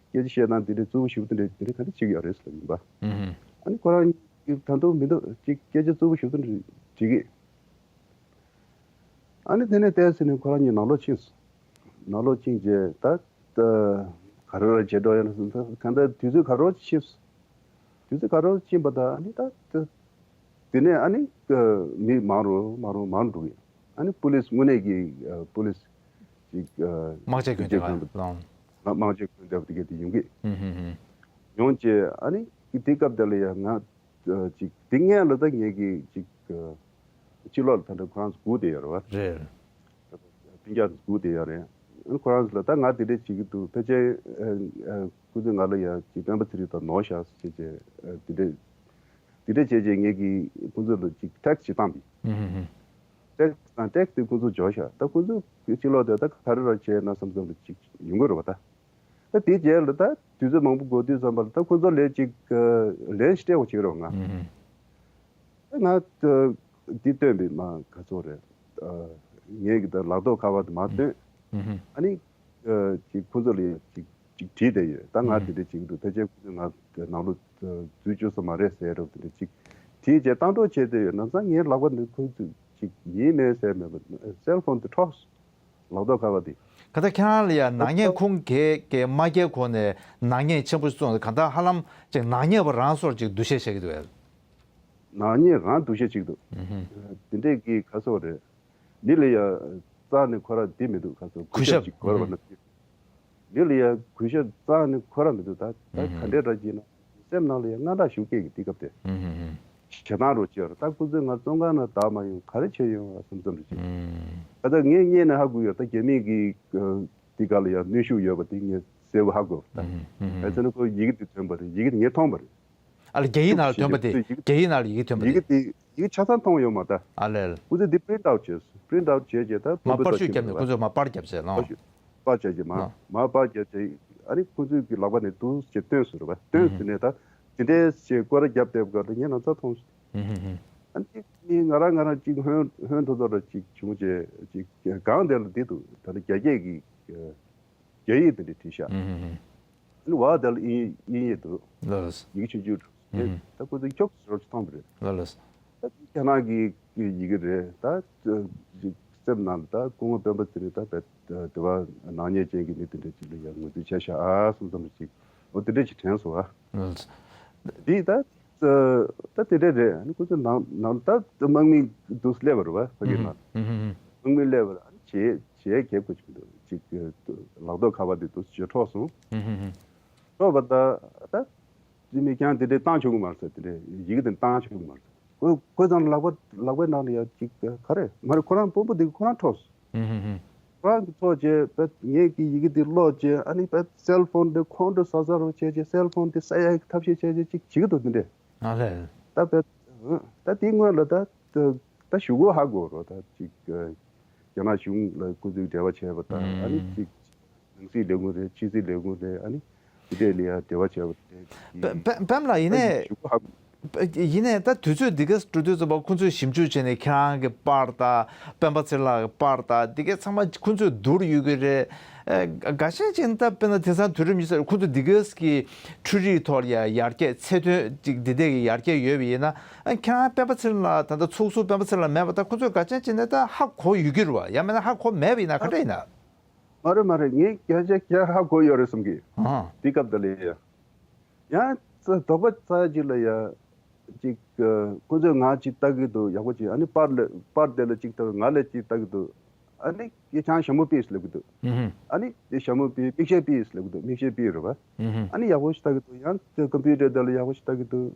སྐད་ཆ་བཤད་སྟངས་དེ་འདྲས་རྩུབ་པོ་ཞེ་པོ་དེ་འདྲས་དེ་འདྲས་ག་འདྲས་བྱེད་ཀྱི་ཡོད་རེད་ཟེར་ལབ་ཡིན་པ། ཨུ་ཧུ། ཨ་ནི་ཁོ་རང་གཉིས་ད་དུང་མི་འདུག་ཅིག་སྐད་ཆ་རྩུབ་པོ་ཞེ་པོ་དེ་འདྲས་དྲིས་ཀྱི། ཨ་ནི་དེ་ནས་ཏོག་ཙམ་ནས་ཁོ་རང་གཉིས་ནང་ལོགས་ཕྱིན་སོང་། ནང་ལོགས་ཕྱིན་རྗེས་ད་ད་ག་རེ་རེ་བྱེད་འགྲོ་ཡོད་ན་བསམ་ད་གང་ལྟར་དུས་ཚོད་ག་རེ་ཕྱིན་སོང་། དུས་ཚོད་ག་རེ་ཕྱིན་པ་ད་ཨ་ནི་ད་ད་དེ་ནས་ཨ་ནི་མི་མང་རུ་མང་རུ་མང་རུ་འགྲོ་གི། ཨ་ནི་པུ་ལིས་དངོས་གནས་ཀྱི་པུ་ལིས་ཅིག་དམག་ཆས་གོན་ཏེ་གང་ལ་དམག་ཆས་གོན་བསྡད་པ་དེ་གས་དེ་ཡོང་གི། ཡོང་རྗེས་ཨ་ནི་དེ་སྐབས་དེ་ལ་ཡང་ང་ཅིག་དེ་སྔོན་ལ་ད་ངེད་ཀྱི་ཅིག་ཕྱི་ལོགས་ལ་ད་ལྟ་ཁོ་རང་ཚོ་སྒུག་བསྡད་ཡོད་རེད་བ། རེད། སྤུན་ཀྱག་ཚོ་སྒུག་བསྡད་ཡོད་རེད། ཁོ་རང་ཚོ་ལ་ད་ང་དེ་འདྲས་བྱེད་ཀྱི་འདུག་ཕལ་ཆེར་ཁོ་ཚོས་ང་ལ་ཡ་ཅིག་སྤེན་པ་ཚེ་རིང་དང་ནོར་ཤག་ཟེར་བྱས་དེ་འདྲས་དེ་འདྲས་བྱས་བྱས་ངེད་ཀྱིས་ཁོ་ཚོ་ལ་ཅིག་ཊེག་སི་ཅིག་བཏང་པས། ཊེག་སི་བཏང་ཊེག་སི་དེ་ཁོ་ཚོ་འབྱོར་ཤག་ད་ཁོ་ཚོ་ཕྱི་ལོགས་དེ་ད་ག་རེ་ར་བྱས་ན་བསམ་བསམ་ལ་ཅིག་ཡོང་གི་རེད་བ་ད། ད་དེའི་རྗེས་ལ་ད་དུས་ཚོད་མང་པོ་འགོར་དུས་ཙམ་པ་ལ་ད་ཁོ་ཚོ་ལས་ཅིག་ལན་ཞིག་སྤྲད་དགོས་བྱེད་ཀྱི་རེད་བ་ང་། ཨུ་ཧུ། ད་ང་འདི་སྟོན་པའི་མ་ག་ཚོད་རེད། ངས་ཀྱི་ད་ལག་ཐོག་ཁ་པར་དུ་མ་སྟོན། ཨུ་ཧུ། ཨ་ནི་ཅིག་ཁོ་ཚོ་ལ་ཅིག་ཅིག་བྲིས་བསྡད་ཡོད། ད་ང་ཨུ་ཧུ། དེ་འདྲ་བྱེད་ཀྱི་འདུག་ཕལ་ཆེར་ཁོ་ཚོས་ང་ནང་ལོགས་འཛུལ་བཅུག་ས་མ་རེད་ཟེར་རོགས་དེ་འདྲ་ཅིག་བྲིས་བྱས་བཏང་གྲོགས་བྱས་བསྡད་ཡོད། ནམ་སང་ངའི་ལག་པ་འདི་ཁོ་ཚོས་ཅིག་ཡིན་མེད་ཟེར་མེད་པ་སེལ་ཕོན་དུ་འཕྲོག་སོང་། ལག་ཐོག་ཁ་པར་དེ། ག་ད་ཁྱེད་རང་ལ་ཡ་ནག་ཉེས་ཁུངས་འགེལ་འགེལ་མ་འགེལ་གོང་ནས་ནག་ཉེས་ཆེན་པོ་ཞིག་བཙུགས་ནས་གང་ལྟར་ཧ་ལམ་ཅིག་ནག་ཉེས་པ་རང་སོར་ཅིག་འདུ་ཤེས་བྱེད་ཀྱི་འདུག་ཨེ། ནག་ཉེས་རང་འདུ་ཤེས་ཅིག་འདུག་ཨུ་ཧུ། དེ་འདྲས་ཀྱི་ག་སོགས་རེད། མི་ལ་ཡ་རྩ་ནས་ཁོ་ར་འདི་མི་འདུག་ག་སོགས་གུས་གུས་ཞབས་ཞབས་ཅིག་གོ་ར་བ་ན། མི་ལ་ཡ་གུས་ཞབས་རྩ་ནས་ཁོ་ར་མི་འདུག་ད་ད་ཨུ་ཧུ། ག་འདྲས་ར་བྱས་ན། སེམས་ནང་ལ་ཡང་དངངས་སྐྲག་ཞུ་སྐད་ཀྱི་དེ་སྐབས་དེ། ཞེ་སྡང་རོ་ཅེར་ད་ཁོ་ཚོས་ང་བཙོན་ཁང་ནང་བདག་མ་ཡོང་ག་རེ་བྱས་ཡོང་བ་བསམ་བསམ་རེ་བྱས། ད་ལྟ་ངས་བརྙན་ནས་ཧ་གོ་ཡོད། ད་རྒྱ་མི་གི་དེ་ག་ལ་ཡང་གནོན་ཤུགས་ཡོད་པ་དེ་ངས་གསལ་པོ་ཧ་གོ་ད། ག་ཚོད་ན་ཁོ་ཡི་གེ་དེ་ཐོན་པ་རེད། ཡི་གེ་དེ་ངས་མཐོང་པ་རེད། ཨ་ལ་རྒྱ་ཡིག་ནང་ལ་ཐོན་པ་དེ། ཤུགས་ཆེ་རྒྱ་ཡིག་ནང་ལ་ཡི་གེ་ཐོན་པ་ཡི་གེ་དེ། དེ་ དེ་ཆ་ཚང་མཐོང་ཡོད་མ་རེད། ཨ་ལས། ཁོ་ཚོས་འདི་པི་རིན་ཊི་ཨའུཊ་བྱས། པི་རིན་ཊི་ཨའུཊ་བྱས་བྱས་ད་མ་པར་ཤུ་བརྒྱབ་ནས་ཁོ་ཚོས་མ་པར་བརྒྱབ་བྱས་ལོ། པར་བྱས་བྱས་མ་མ་པར་བརྒྱབ་བྱས། ཨ་ནི་ཁོ་ཚོའི་གི་ལག་པ་ནས་འདུག་ཅེས་སྟོན་སོང་རེད་པ། སྟོན་ཟིན་ནས་ད་དེ་འདྲའི་ཞེས་སྐོར་ར་བརྒྱབ་བསྡད་པ་ག་ལ་ངས་ན་ཚ་མཐོང་སོང་། ཨ་ནི་མི་ང་རང་ང་རང་ཅིག་ཧོན་ཧོན་ཐོ་ཐོ་ར་ཅིག་བྱུང་བྱས་ཅིག་གང་དེ་ལ་འདི་འདུག་ད་ནི་རྒྱ་སྐད་ཀྱི་རྒྱ་ཡིག་དེ་འདྲ་བྲིས་ཤག་ཨ་ནི་བ་དེ་ལ་དབྱིན་དབྱིན་ཡིག་འདུག་ལགས། ཡི་གེ་ཆུང་ཆུང་འདུག་ད་ཁོ་ཚོ་ཁྱོག་ཙམ་ཞིག་མཐོང་བ་རེད། ལགས་ལགས། ད་རྒྱ་ནག་གི་ཡི་གེ་རེད། ད་སེམས་ནང་ད་སྐུ་ངོ་སྤེན་པ་ཚེ་རིང་ད་བལ་དེ་བ་ནག་ཉེས་ཅན་གྱི་མི་དེ་འདྲ་ཅིག་ལ་ཡང་ངོས་འཛིན་བྱས་ཤག་ཨ་བསམ་བསམ་ཅིག་འོ་དེ་འདྲ་ཅིག་དྲན་སོང་ཨ། ལགས། འདི་ད་ད་དེ་འདྲ་རེད། ཨ་ནི་ཁོ་ཚོ་ནང་ནང་ད་དམག་མི་འདུག་སླེབས་པ་རེད་བ་ཕ་གི་ནང་དམག་མི་སླེབས་པ་རེད། ཨ་ནི་བྱས་བྱས་གལ་དགོས་ཀྱི་མི་འདུག་ཅིག་ལག་ཐོག་ཁ་པར་འདི་འདུག་ཅིག་འཕྲོག་སོང་། འཕྲོག་པ་ད་ད། དེ་མི་ཀྱང་དེ་འདྲའི་བཏང་ཆོག་གི་མ་རེད་ཟེར། དེ་འདྲའི་ཡི་གེ་དེ་བཏང་ཆོག་གི་མ་རེད་ཟེར། ཁོ་ཁོ་ཚང་ལག་པ་ལག་པའི་ནང་ལ་ཡ་ཅིག་ག་རེ་མ་རེད། ཁོ་རང་དཔོན་པོ་དེ་ཁོ་རང་འཕྲོགས་སོང་། ཁོ་རང་གིས་འཕྲོགས་བྱས་པས་ངས་ཀྱི་ཡི་གེ་དེ་ཀློག་བྱས། ཨ་ནི་པས་སེལ་ཕོན་དེ་ཁོང་ཁྲོ་ཟ་ཟ་རོགས་བྱས་བྱས་སེལ་ཕོན་དེ་ཟ་ཡག་གི་ཐབས་ཤེས་བྱས་བྱས་ཅིག་བྱེད་ཀྱི་འདུག་དེ་འདྲས། ཨ་ལས། ད་པས་ད་དེའི་སྔོན་ལ་ད་ད་ད་ཞུ་སྒོ་ཧ་གོ་རོགས། ད་ཅིག་རྒྱ་ནག་གཞུང་ལ་ཁོ་ཚོས་འབྲེལ་བ་བྱས་པ་དང་། ཨ་ནི་ཅིག་ནང་སྲིད་ལས་ཁུངས་རེད། ཕྱི་སྲིད་ལས་ཁུངས་རེད། ཨ་ནི་དེ་འདྲས་ལ་ཡང་འབྲེལ་བ་བྱས་པ་རེད། པ་པ་པམ་ལགས་ཡིན་ནའི་ཞུ་གོ་ཧ་གོ། ཡིན་ནའི་ད་དུས་ཚོད་འདི་ག་འགྲོ་དུས་ཙམ་པ་ཁོ་ཚོས་ཞིབ་འཇུག་བྱས་ནས་ཁྱེད་རང་གི་པར་དང་སྤེན་པ་ཚེ་རིང་ལགས་ཀྱི་པར་དང་འདི་ག་ཚང་མ་ཁོ་ཚོས་བསྡུར་ཡོད་ཀྱི་རེད། ཨ་འགའ་ཤས་ཅིག་ད་དཔེར་ན་དེང་སང་དུས་རིམ་ཡིན་ས་རེད། ཁོ་ཚོ་འདི་ག་གི་འཕྲུལ་རིག་ཐོག་ལ་ཡ་ཡར་རྒྱས་ཚད་མཐོན་ཅིག་འདི་འདྲས་ཀྱི་ཡར་རྒྱས་ཡོད་པ་ཡིན་ན། ཨ་ཁྱེད་རང་སྤེན་པ་ཚེ་རིང་ལགས་ད་ལྟ་ཚོགས་ཟུར་སྤེན་པ་ཚེ་རིང་ལགས་མེད་པ་ད་ཁོ་ཚོས་འགའ་ཅན་ཅིག་ནས་ད་ཧ་གོ་ཡོད་ཀྱི་རེད་བ། ཡང་མིན་ན་ཧ་གོ་མེད་པ་ཡིན་ན་ག་འདྲ་ཡིན་ན། མ་རེད་མ་རེད། ངས་བརྒྱ་ཆ་བརྒྱ་ཧ་གོ་ཡོད་རེད་བསམ་གི། ཨ་དེ་སྐབས་དེ་ལ་ཡ་ཡང་དོགས་པ་ཚ་ཅིག་ལ་ཡ་ཅིག་ཁོ་ཚོས་ང་ཅིག་ལྟ་གི་འདུག་ཡག་པོ་ཅིག་ཨ་ནི་པར་ལ་པར་དེ་ལ་ཅིག་ལྟ་ང་ལ་ཅིག་ལྟ་གི་འདུག་ཨ་ནི་ཁྱེད་ཆང་ཞྭ་མོ་པིས་ལབ་གི་འདུག་ཨ་ནི་དེ་ཞྭ་མོ་པིས་མིག་ཤེལ་པིས་ལབ་གི་འདུག་མིག་ཤེལ་པིས་རེད་བ། ཨ་ནི་ཡག་པོ་ཞིག་ལྟ་གི་འདུག་ཡང་དེ་ཀམ་པུ་ཊར་དེ་ལ་ཡག་པོ་ཞིག་ལྟ་གི་འདུག་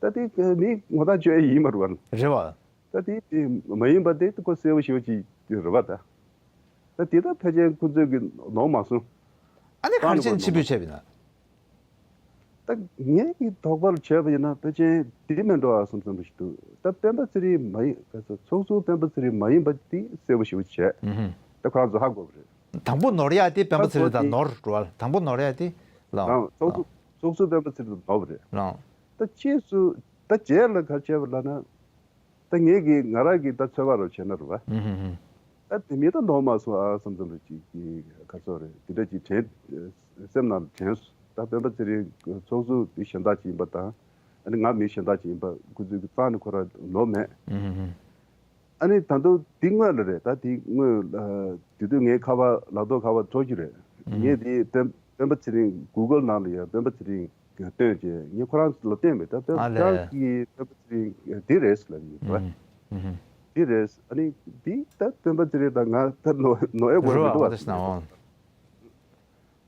ད་དེ་མི་ངོ་ཐག་ཆོད་ཡིན་མ་རེད་བ། རེད་བ། ད་དེ་དེ་མ་ཡིན་པ་དེ་ཁོ་གསལ་པོ་ཞེ་པོ་ཅིག་རེད་བ། ད་ད་དེ་ད་ཕལ་ཆེར་ཁོ་ཚོས་གི་ནོར་མ་སོང་། ཨ་ནི་ག་རེ་བྱས་ནས་ཕྱིར་འབུད་བྱས་པ་ཡིན་ན། ད་ངས་ཀྱི་དོགས་པ་ལ་བྱས་པ་ཡིན་ན་ཕལ་ཆེར་འདི་མིན་འགྲོ་ཨ་བསམ་བསམ་པ་ཞིག་འདུག་ད་སྤེན་པ་ཚེ་རིང་མ་ཡིན་ག་ཚོད་ཚོགས་ཟུར་སྤེན་པ་ཚེ་རིང་མ་ཡིན་པ་དེ་གསལ་པོ་ཞེ་པོ་བྱས། ཨུ་ཧུ། ད་ཁོ་རང་ཚོ་ཧ་གོ་བ་རེད། དང་པོ་ནོར་ཡ་དེ་སྤེན་པ་ཚེ་རིང་དང་ནོར་འགྲོ་བ། དང་པོ་ནོར་ཡ་དེ་ལའོ། རང་ཚོགས་ཟུར་ཚོགས་ཟུར་སྤེན་པ་ཚེ་རིང་དང་ནོར་བ་རེད། ལའོ། ད་ཕྱིས་སུ་ད་རྗེས་ལ་ག་རེ་བྱས་པ་ལབ་ན། ད་ངས་ཀྱིས་ང་རང་གིས་ད་ཚོད་དཔག་རོགས་བྱས་ན་རེད་བ། ཨུ་ཧུ་ཧུ། ད་དེ་མི་ད་ནོར་མ་སོང་ཨ་བསམ་བསམ་རེ་ཅིག་གི་ག་ཚོད་རེད་དེ་འདྲ་ཅིག་དྲན། སེམས་ནང་དྲན་སོང་། ད་སྤེན་པ་ཚེ་རིང་ཚོགས་ཟུར་དེ་གཞན་དག་ཅིག་ཡིན་པ་དང་། ཨ་ནི་ང་མི་གཞན་དག་ཅིག་ཡིན་པ་ཁོ་ཚོས་ཀྱི་རྩ་ནས་ཁོ་རང་ནོར་མེད། ཨུ་ཧུ་ཧུ། ཨ་ནི་ད་དུང་དེ་སྔོན་ལ་རེད། ད་དེ་སྔོན་ལ་དེ་དུས་ངའི་ཁ་པར་ལག་ཐོག་ཁ་པར་འཕྲོག་རྒྱུ་རེད། ཨུ་ཧུ། ངས་དེ་སྤེན་སྤེན་པ་ཚེ་རིང་གུ་གལ་ནང་ལ་ཡ་སྤེན་པ་ཚེ་རིང་བཏོན་བྱས་ངས་ཁོ་རང་ལ་བསྟན་མེད། ད་སྤེན་ཨ་ལས། ཁྱེད་རང་གིས་སྤེན་པ་ཚེ་རིང་འདི་རེད་ལབ་ཡིན་པ། ཨུ་ཧུ། འདི་རེད། ཨ་ནི་འདི་ད་སྤེན་པ་ཚེ་རིང་དང་ང་ད་ནོ་ནོ་ཨེ་སྐོར་མི་འདུག་བ།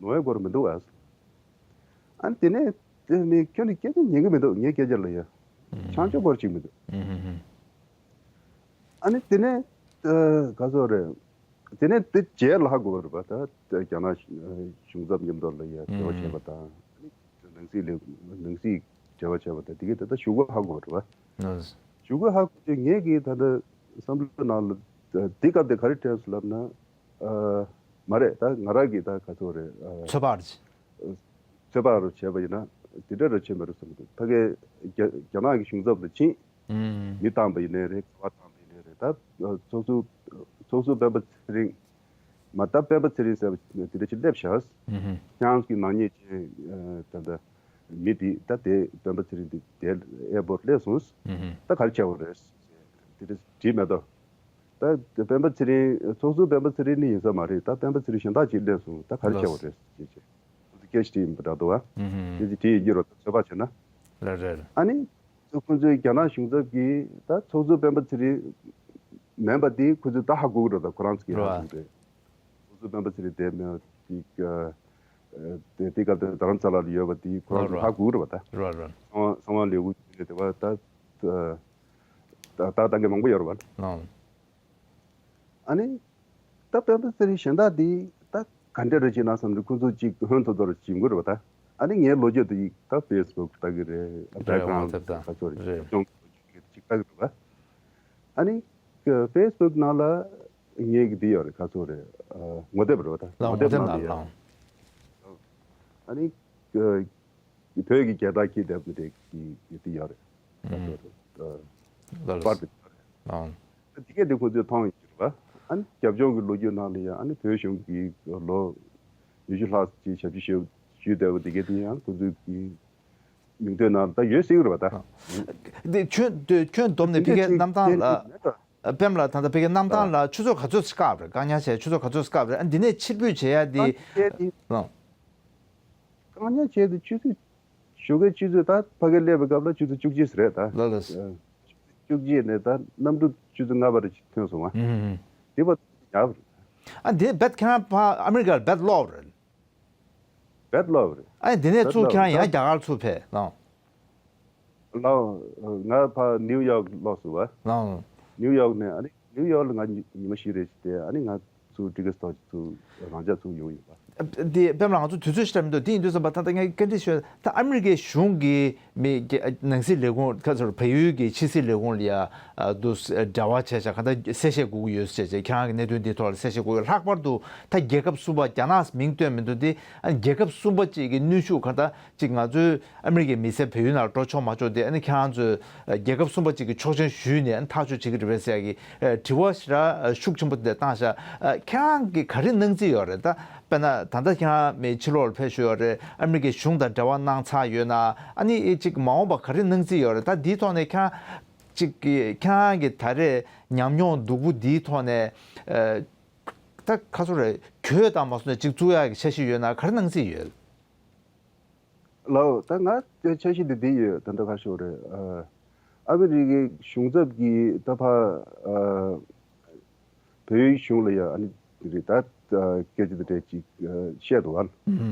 ནོ་ཨེ་སྐོར་མི་འདུག་བ། ཨ་ནི་དེ་ནས་དེ་ནི་ཁྱོད་ནི་སྐད་ཆ་ཉན་གི་མི་འདུག་ངའི་སྐད་ཆ་ལ་ཡ་ཆང་ཆོག་སྐོར་ཅིག་མི་འདུག་ཨ་ནི་དེ་ནས་ག་ཚོད་རེད། དེ་ནས་དེ་རྗེས་ལ་ཧ་གོ་བ་རེད་པ། ད་རྒྱ་ནག་གཞུང་ཚབ་མཉམ་དུ་ལ་ཡ་འབྲེལ་བ་བྱས་པ་དང་། ནང་སྲིད་ལས་ནང་སྲིད་འབྲེལ་བ་བྱས་པ་དང་དེ་གའི་ད་ལྟ་ཞུ་སྒོ་ཧ་གོ་བ་རེད་པ། ཞུ་སྒོ་ཧ་གོ་དུས་ངས་ཀྱིས་ད་ལྟ་བསམ་བློའི་ནང་ལ་དེ་སྐབས་དེ་ག་རེ་དྲན་སོང་ལབ་ན། མ་རེད། ད་ང་རང་གིས་ད་ག་ཚོད་རེད། ཚོད་དཔག་རེད། ཚོད་དཔག་རུ་བྱས་པ་ཡིན་ན་དེ་འདྲ་རུ་བྱས་མེད་རུ་བསམ་གི་འདུག་ཕ་གིའི་རྒྱ་རྒྱ་ནག་གི་གཞུང་ཚབ་ལ་ཕྱིན། མི་བཏང་པ་ཡིན་ནའི་རེད། ག་བ་བཏང་པ་ཡིན་ནའི་རེད། ད་ཚོགས་ཟུར་ཚོགས་ཟུར་སྤེན་པ་ཚེ་རིང་མ་ད་སྤེན་པ་ཚེ་རིང་ཟེར་བ་དེ་འདྲ་ཅིག་སླེབས་ཤག་ཁྱེད་རང་གི་ནག་ཉེས་ཅན་ད་ད་མི་འདི་ད་དེ་སྤེན་པ་ཚེ་རིང་འདི་དེ་ཨེ་པོར་སླེབས་སོང་། ད་ག་རེ་བྱས་པ་རེད། དེ་འདྲ་དྲིས་མེད་དོ། ད་སྤེན་པ་ཚེ་རིང་ཚོགས་ཟུར་སྤེན་པ་ཚེ་རིང་ནི་ཡིན་ས་མ་རེད། ད་སྤེན་པ་ཚེ་རིང་གཞན་དག་ཅིག་སླེབས་སོང་། ད་ག་རེ་བྱས་པ་རེད་ཅེས་བྱས། ཁོ་ཚོ་སྐད་ཆ་དྲིས་ཡིན་པ་འདྲ་འདུག་བ། དེ་ཚོ་དྲིས་ཡིན་གྱི་རོ། ད་ཚོད་དཔག་བྱས་ན། རེད་རེད། ཨ་ནི། ཁོ་ཚོའི་རྒྱ་ནག་གཞུང་ཚབ་ཀྱིས་ད་ཚོགས་ཟུར་སྤེན་པ་ཚེ་རིང་མིན་པ་དེ་ཁོ་ཚོས་ད་ཧ་གོ་གི་རེད། ད་ཁོ་རང་ཚོ་གིས་ཧ་གོ་གི་རེད། ཚོགས་ཟུར་སྤེན་པ་ཚེ་རིང་དེ་མིན་དེ་དེ་སྐབས་དེ་རྡ་རམ་ས་ལ་ལ་ཡོད་པ་དེ་ཁོ་རང་ཚོ་ཧ་གོ་གི་རེད་པ། ད་རེད་རེད། གསང་བ་གསང་བ་ལས་འགུལ་བྱས་ནས་དེ་བ་ད་ད་ད་ལྟ་གི་མང་པོ་ཡོད་རེད་པ། ཨ་ནི། ད་སྤེན་པ་ཚེ་རིང་གཞན་དག་འདི་ད་ག་འདྲ་རེ་བྱེད་ན་བསམ་ནས་ཁོ་ཚོ་ཅིག་ཧོན་ཐོར་ཐོར་བྱེད་དགོས་རེད་པ། ད་ཨ་ནི་ངའི་ལོ་རྒྱུས་དེ་ཡིག་ད་ཕེ་སི་བུག་ལྟ་གི་རེད། རེད། བྷེག་གྷ་རའུན་ཌི་ད་ཚོ་རེད། ཅིག་ལྟ་གི་རེད་པ། ཨ་ནི་ཀ་ཕེ་སི་བུག་ནང་ལ་ངའི་གི་འདི་ཡོད་རེད། ག་ཚོད་རེད། ཨ་ངོ་དེབ་རེད་བ་ད། ལགས་ངོ་དེབ་ནང་ལ་ཡོད། ལགས། ཨ་ནི་ཀ་བོད་ཀྱི་རྒྱལ་དར་འཁྱེར་བསྡད་པ་དེ་གི་གི་འདི་ཡོད་རེད། ག་ཚོད་རེད། ཨ་ལགས། པར་དེ་ཡོད་རེད། ལགས། དེ་གས་དེ་ཁོ་ཚོས་མཐོང་ཡོད་རེད་བ། ཨ་ནི་རྒྱབ་ལྗོངས་ཀྱི་ལོ་རྒྱུས་ནང་ལ་ཡང་ཨ་ནི་བོད་གཞུང་གི་ལོ་ཉི་ཤུ་ལྷག་ཅིག་ཞབས་ཕྱི་ཞུ་ཞུས་བསྡད་པ་དེ་གས་དེ་ཡང་ཁོ་ཚོའི་གི་མིང་ཐོའི་ནང་ད་ཡོད་སྲིད་ཀྱི་རེད་པ་ད། འདི་ཁྱོད་འདི་ཁྱོད་འདོམས་ནས་ཕ་གིའི་གནམ་ཐང་ལ། པེམ་ལགས། ད་ལྟ་ཕ་གིའི་གནམ་ཐང་ལ་ཆུ་ཚོད་ག་ཚོད་བཀག་རེད། བཀག་ཉར་བྱས་ཆུ་ཚོད་ག་ཚོད་བཀག་རེད། ཨ་འདི་ནས་ཕྱིར་འབུད་བྱེད་ཡ་འདི། བཀག་ཉར་བྱས་ཏེ་ཆུ་ཚོད་ཞོགས་ཀའི་ཆུ་ཚོད་ད་ཕ་གིར་སླེབས་པའི་སྐབས་ལ་ཆུ་ཚོད་བཅུ་གཅིག་རེད་ད། ལགས་ལགས། བཅུ་གཅིག་ནས་ད་གནམ་གྲུ་ཆུ་ཚོད་ལྔ་པ་རེ་ཐོན་སོང་བ། ཨུམ། དེ་བ་ཡག་པ་རེད། ཨ་འདི་རྦད་ཁྱེད་རང་ཕ་ཨ་མི་རི་ཀར་རྦད་ལོག་རེད། རྦད་ལོག་རེད། ཨ་འདི་ནས་ཚུར་ཁྱེད་རང་ཡང་རྒྱ་གར་ཚུར་ཕེབས་ལགས། ལགས། ང་ཕ་ནིའུ་ཡོག་ལོག་སོང་བ། ལགས། ནིའུ་ཡོག་ནས་ཨ་ནི་ནིའུ་ཡོག་ལ་ང་ཉི་ཉི་མ་བཞི་རེ་བྱས་ཏེ་ཨ་ནི་ང་ཚུར་ཊི་ཀེ་ཊི་སི་ཐོག་ཚུར་རང་འཇགས་ཚུར་ཡོང་ཡིན་པ། འདི་པེམ་ལགས། ང་ཚོ་དུས་ཚོད་ཞིག་རག་མི་འདུག་དེ་ཡིན་དུས་ཙམ་པ་ད་ལྟ་ངས་བཀའ་འདྲི་ཞུ། ད་ཨ་མི་རི་ཀའི་གཞུང་གིས་མི་རྒྱ་ནང་སྲིད་ལས་ཁུངས་ཁ་ཚོར་བལ་ཡུལ་གྱི་ཕྱི་སྲིད་ལས་ཁུངས་ལ་ཡ་ཨ་དུ་འབྲེལ་བ་བྱས་བྱས་ག་ད་གསལ་བཤད་དགོས་ཀྱི་ཡོད་ཟེར་བྱས། ཁྱེད་རང་གི་གནད་དོན་འདིའི་ཐོག་ལ་གསལ་བཤད་དགོས་ཡོད། ལྷག་པར་དུ་ད་རྒྱལ་ཁབ་གསུམ་པ། རྒྱ་ནག་མིང་བཏོན་མི་འདུག་དེ་ཨ་རྒྱལ་ཁབ་གསུམ་པ་གཅིག་གི་གནོན་ཤུགས་ག་ད་གཅིག་ང་ཚོའི་ཨ་མི་རི་ཀའི་མི་སེར་བལ་ཡུལ་ནང་ལ་འགྲོ་ཆོག་མ་ཆོག་དེ་ཨ་ནི་ཁྱེད་རང་ཚོས་རྒྱལ་ཁབ་གསུམ་པ་གཅིག་གི་ཆོག་མཆན་ཞུས་ནས་ཨ་ནི་ཐག་གཅོད་བྱེད་ཀྱི་རེད་པས་ཟེར་ཡ་གི་དྲི་བ་ཞེ་དྲག་ཤུགས་ཆེན་པོ་དེ་བཏང་ཤག་ཁྱེད་རང་གིས་ག་རེ་གནང་རྩིས་ཡོད་རེད། ད་དཔེར་ན་ད་ལྟ་ཁྱེད་རང་མི་ཕྱི་ལོགས་ལ་ཕེབས་བཞུགས་ཡོད་རེད། ཨ་མི་རི་ཀའི་གཞུང་དང་འབྲེལ་བ་གནང་ཚར་ཡོད་ན། ཨ་ནི་གཅིག་མ་འོངས་པ་ག་རེ་གནང་རྩིས་ཡོད་རེད། ད་འདིའི་ཐོག་ནས་ཁྱེད་རང་གཅིག་གི་ཁྱེད་རང་གི་ད་རེས་ཉམས་མྱོང་སྡུག་པོ་འདིའི་ཐོག་ནས་ཨ་ད་ག་ཚོད་རེད། གྱོད་དང་མ་སོང་ནས་གཅིག་བཙུགས་ཡག་གི་འཆར་གཞི་ཡོད་ན་ག་རེ་གནང་རྩིས་ཡོད། ལགས། ད་ང་འཆར་གཞི་འདི་འདི་ཡོད། ད་ལྟ་ག་ཞུ་རེད། ཨ་ཨ་མི་རི་ཀའི་གཞུང་ཚབ་ཀྱིས་ད་ཕར་ཨ་བལ་ཡུལ་གཞུང་ལ་ཡ་ཨ་ནི་འདི་རེད་ད། ཨ་སྐད་ཆ་འདི་འདྲ་ཅིག་ཨ་བཤད་འདུག་བ། ཨུམ།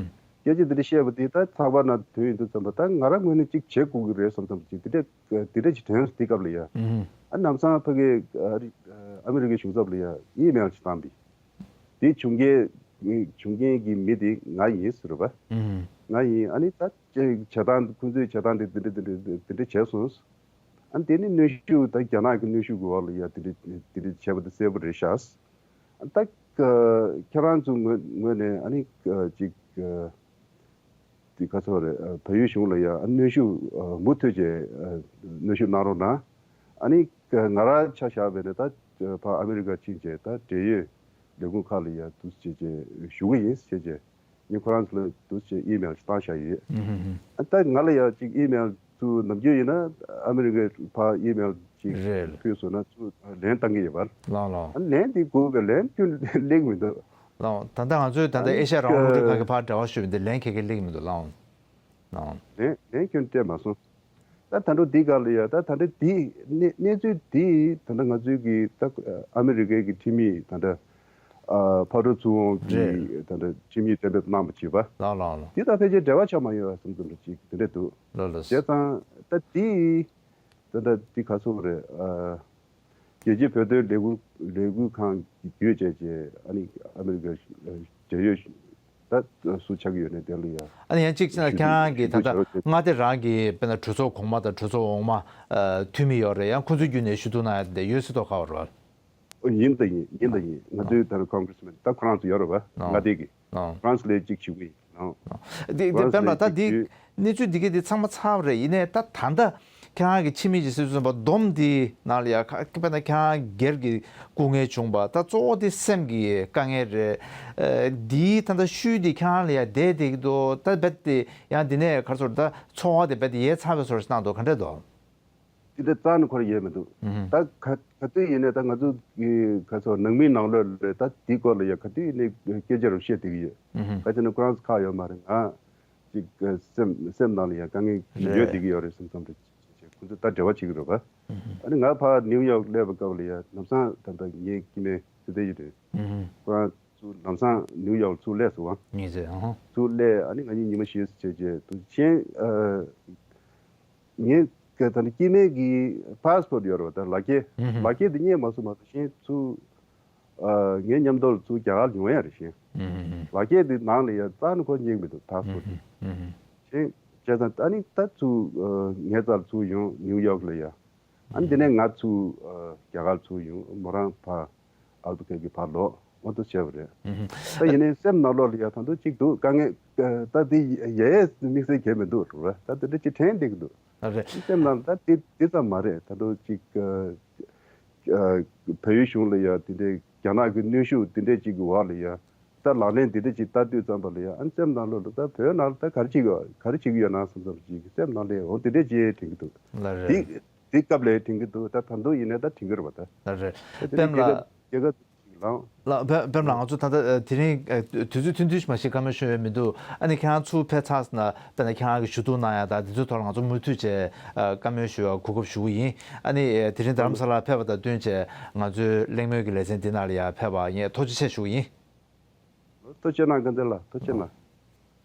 སྐད་ཆ་འདི་འདྲ་བཤད་པ་འདི་ད་ཚགས་པར་ནང་ཐོན་ཡོང་དུས་ཙམ་པ་ད་ང་རང་ངོས་ནས་ཅིག་བྱེད་དགོས་ཀྱི་རེད་བསམ་བསམ་ཅིག་འདི་འདྲ་འདི་འདྲ་ཅིག་དྲན་སོང་། དེ་སྐབས་ལ་ཡ། ཨུམ། ཨ་ནམ་སང་ཕ་གི་ཨ་རི་ཨ་མི་རི་ཀའི་གཞུང་ཚབ་ལ་ཡ་ཨི་མེལ་ཅིག་བཏང་པས། དེ་བྱུང་རྐྱེན་བྱུང་རྐྱེན་གྱི་མི་དེ་ང་ཡིན་ཟེར་བ། ཨུམ། ང་ཡིན། ཨ་ནི་ད་བྱེད་སྟངས་ཁོང་ཚོའི་བྱེད་སྟངས་དེ་དེ་འདྲ་དེ་འདྲ་དེ་འདྲ་བྱས་སོང་། ཨ་ནི་དེ་ནི་གནོན་ཤུགས་ད་རྒྱ་ནག་གི་གནོན་ཤུགས་ཀྱི་འོག་ལ་ཡ་དེ་འདྲ་དེ་འདྲ་བྱས་པ་དེ་གསལ་པོ་རེད་ཤག་ཨ་ད་ཁྱེད་རང་ཚོ་ངོས་ངོས་ནས་ཨ་ནི་ཅིག་དེ་ག་ཚོད་རེད། བལ་ཡུལ་གཞུང་ལ་ཡ་ཨ་གནོན་ཤུགས་མུ་མཐུད་བྱས་གནོན་ཤུགས་གནང་རོགས་གནང་། ཨ་ནི་ང་རང་ཆ་བཞག་པ་ཡིན་ན་ད་ཕར་ཨ་མི་རི་ཀ་ཕྱིན་བྱས་ད་འབྲེལ་ཡོད་ལས་ཁུངས་ཁག་ལ་ཡ་འདུག་སེ་བྱས་བྱས་ཞུ་གི་ཡིན་ཟེར་བྱས་ངས་ཁོ་རང་ཚོ་ལ་འདུག་སེ་བྱས་ཨི་མེལ་ཞིག་བཏང་བཞག་ཡོད། ཨུམ་ཧུམ་ཧུམ། ཨ་ད་ང་ལ་ཡ་ཅིག་ཨི་མེལ་ཚུར་ནམ་རྒྱུན་ཡིན་ན་ཨ་མི་རི་ཀའི་ཕར་ཨི་མེལ་ཅིག་རེད། ཕུལ་སོང་ན་ཚུར་ལན་བཏང་གི་ཡོད་པ། ལགས་ལགས། ཨ་ལན་དེ་དགོས་པའི་ལན་ཁྱོན་སླེབས་མི་འདུག་ལགས། ད་ལྟ་ང་ཚོའི་ད་ལྟ་ཨེ་ཤ་ཡ་རང་དབང་རླུང་འཕྲིན་ཁང་གི་ཕར་འབྲེལ་བ་ཞུས་པ་འདི་ལན་ག་གེ་སླེབས་མི་འདུག་ལགས། ལགས། ལན་ལན་ཁྱོན་སྤྲད་མ་སོང་། ད་ད་འགྲོ་འདི་ག་ལ་ཡ་ད་ད་ལྟ་འདི་གནས་གནས་ཚུལ་འདི་ད་ལྟ་ང་ཚོའི་གི་ད་ཨ་མི་རི་ཀའི་གི་ཁྲིམས་ཡིག་ད་ལྟ་ཨ་ཕར་འགྲོ་ཚུར་འོང་གི་རེད། ད་ལྟ་ཁྲིམས་ཡིག་གཏན་འབེབས་གནང་བ་བྱས་པ། ལགས་ལགས་ལགས། འདི་དང་ཕལ་ཆེར་འབྲེལ་བ་ཆགས་མ་ཡོད་པ་བསམ་ཚུལ་འདྲ་ཅིག་དེ་འདྲ་འདུག་ལགས་ལགས། བྱས་ཙང་ད་འདི་ད་ལྟ་འདི་ག་ཚོད་རེད། ཨ་རྒྱལ་སྤྱིའི་བོད་དོན་ལས་འགུལ་ལས་འགུལ་ཁང་གི་བརྒྱུད་བྱས་བྱས་ཨ་ནི་ཨ་མི་རི་ཀ་འབྲེལ་ཡོད་ད་སུ་ཆགས་ཀྱི་ཡོད་ནས་དེ་ལ་ཡ། ཨ་ནི་ཡང་གཅིག་བྱས་ན་ཁྱེད་རང་གིས་ད་ལྟ་མངའ་སྡེ་རང་གི་དཔེར་ན་གྲོས་ཚོགས་གོང་མ་དང་གྲོས་ཚོགས་འོག་མ་འཐུས་མི་ཡོད་རེད། ཡང་ཁོང་ཚོའི་བརྒྱུད་ནས་ཞུ་གཏུག་གནང་ཡ་དེ་ཡོད་སྲིད་དོ་ག་བར་བ། ཡིན་ད་ཡིན་ཡིན་ད་ཡིན། ང་ཚོའི་ད་ལྟ་ཀོང་གྷི་རེ་སི་མེན་ད་ཁོ་རང་ཚོ་ཡོད་རེད་བ། མངའ་སྡེ་གི་ཨང་། ཧྥ་རན་སི་ལ་གཅིག་ཞུ་གི་ཡིན། ཨང་། འདི་འདི་ཧྥ་རན་སི་པེན་ལ་ད་འདི་གཅིག་གནས་ཚུལ་འདི་གས་འདི་ཚང་མ་ཚར་བ་རེད། ཡིན་ནའི་ད་ད་ལྟ་ཁྱེད་རང་གི་ཕྱི་མི་གྱི་སྲིད་ཚོགས་པ་བསྡོམས་འདི་ནང་ལ་ཡ་ཁ་དཔེར་ན་ཁྱེད་རང་སྒེར་གྱི་སྐུ་ངལ་བྱུང་བ་ད་གཙོ་བོ་དེ་སེམས་ཀྱི་དཀའ་ངལ་རེད། ཨ་འདིའི་ད་ལྟ་ཤུལ་འདི་ཁྱེད་རང་ལ་ཡ་བསྡད་བསྡད་ཀྱི་འདུག་ད་རྦད་དེ་ཡང་འདི་ནས་ག་རེ་ཟེར་ད་ཚོར་བ་དེ་རྦད་དེ་ཡལ་ཚར་བའི་བཟོ་འདྲ་ཞིག་གནང་འདུག་ག་འདྲ་འདུག་དེ་འདྲ་རྩ་ནས་འཁོར་ཡོད་མི་འདུག་ཨུ་ཧུམ། ད་ག་ག་དུས་ཡིན་ནའི་ད་ང་ཚོ་གི་ག་ཚོད་ནང་མིའི་ནང་ལོགས་ལ་ད་དེའི་སྐོར་ལ་ཡ་ག་དུས་ཡིན་ནའི་སྐད་ཆ་རུ་བཤད་བསྡད་ཀྱི་ཡོད། ཨུ་ཧུམ། ག་ཅི་ན་ཁོ་རང་ཚོ་ཁག་ཡོད་མ་རེད། ང་ཅིག་སེམས་སེམས་ནང་ལ་ཡ་དཀའ་ངལ་རེད། ཡོད་བསྡད་ཀྱི་ཡོད་རེད་བསམ་བསམ་རེད། ཁོ་ཚོ་ད་འབྲེལ་བ་བྱེད་ཀྱི་རེད་པ། ཨུ་ཧུམ། ཨ་ནི་ང་ཕར་ནིའུ་ཡོག་སླེབས་པའི་སྐབས་ལ་ཡ་ལམ་སང་ད་ལྟ་ངའི་སྐྱེ་དམན་ཚེ་བརྟན་ཡོད་རེད། ཨུ་ཧུམ། ཁོ་རང་ཚོ་ལམ་སང་ནིའུ་ཡོག་ཚུར་སླེབས་སོང་བ། ངེས་ཟེར་ཨ་ཧོ། ཚུར་སླེབས་ཨ་ནི་ང་གཉིས་ཉི་མ་བཞི་བྱས་རྗེས་དུ་ཆེན་ཨ། ངའི་ག་ད་ནི་སྐྱེ་དམན་གྱི་པཱ་སི་པོར་ཡོད་རེད་བ། ད་ལག་འཁྱེར། ཧུམ་ཧུམ། ལག་འཁྱེར་དེ་རྙེད་མ་སོང་མ་གཏོགས་གཞན་ཚུར་ཨ་ངའི་མཉམ་དུ་ཚུར་རྒྱ་གར་ཡོང་ཡ་རེད་གཞན། ཧུམ་ཧུམ་ཧུམ། ལག་འཁྱེར་དེ་ནང་ལ་ཡ་རྩ་ནས་ཁོ་རྙེད་མི་འདུག་པཱ་སི་པོར་དེ། ཧུམ་ཧུམ་ཧུམ། གཞན་བྱས་ཙང་ཨ་ནི་ད་ཚུར་ཨ་ངའི་རྩར་ཚུར་ཡོང་ནིའུ་ཡོག་ལ་ཡ། ཨ་ནི་དེ་ནས་ང་ཚུར་ཨ་རྒྱ་གར་ཚུར་ཡོང་། མོ་རང་ཕར་ཨལ་བུ་ཀེར་ཀི་ཕར་ལོག། འོ་འདུག་བྱས་པ་རེད། ད་ཡིན་ནའི་སེམས་ནང་ལོགས་ལ་ཡ་ད་དུང་གཅིག་འདུག། དཀའ་ངལ་ད་དེ་ཡ་ཡས་དམིགས་བསལ་གང་ཡང་མི་འདུག་རེད་བ། ད་དེ་འདྲ་ཅིག་དྲན་བསྡད་ཀྱི་འདུག། ཨ་རེད། སེམས་ནང་ད་དེ་དེ་ཙམ་མ་རེད། ད་དུང་གཅིག་ཨ་ཨ་བལ་ཡུལ་གཞུང་ལ་ཡ་དེ་འདྲའི་རྒྱ་ནག་གི་གནོན་ཤུགས་དེ་འདྲས་ཅིག་གི་འོག་ལ་ཡ། ད་ལག་ལེན་དེ་འདྲས་ཅིག་བསྟར་དུས་ཙམ་པ་ལ་ཡ། ཨ་ནི་སེམས་ནང་ལོགས་ལ་ད་བོད་ནང་ལ་ད་ག་རེ་བྱེད་ཀྱི་ཡོད། ག་རེ་བྱེད་ཀྱི་ཡོད་ན་བསམ་བསམ་ཅིག་སེམས་ནང་ལ་འོ་དེ་འདྲས་ཅིག་དྲན་གྱི་འདུག། ལ་རེད། དེ་དེ་སྐབས་ལ་དྲན་གྱི་འདུག། ད་ད་དུང་ཡིན་ནའི་ད་དྲན་གྱི་རེད་པ་ད། ལ་རེད། ད་དེ་ནས་པདྨ་ལགས། སྐྱེ་རྒ་སྐྱེ་རྒ་ཅིག་ལངས། ལགས། པད་པདྨ་ལགས། ང་ཚོ་ད་ལྟ་ཨ་དེ་རིང་ཨ་དུས་ཚོད་ཐུང་ཐུང་ཞིག་མ་གཏོགས་བཀའ་མོལ་ཞུ་ཡས་མི་འདུག། ཨ་ནི་ཁྱེད་རང་ཚུར་ཕེབས་ཚར་སོང་ན་དཔེར་ན་ཁྱེད་རང་གི་ཞུ་གཏུག་གནང་ཡ་དང་དེ་ཚོའི་ཐོག་ལ་ང་ཚོ་མུ་མཐུད་བྱས་ཨ་བཀའ་མོལ་ཞུ་ཡ་གོ་སྐབས་ཞུ་གི་ཡིན། ཨ་ནི་ཨ་དེ་རིང་རྡ་རམ་ས་ལར་ཕེབས་པ་དང་བསྟུན་བྱས་ང་ཚོའི་གླེང་མོལ་གྱི་ལེ་ཚན་འདི་ནང་ལ་ཡ་ཕེབས་པ་ཡིན། ཐུགས་རྗེ་ཆེ་ཞུ་གི་ཡིན། ཐུགས་རྗེ་གནང་། དགའ་ལྡན་ལགས་ཐུགས་རྗེ་གནང་།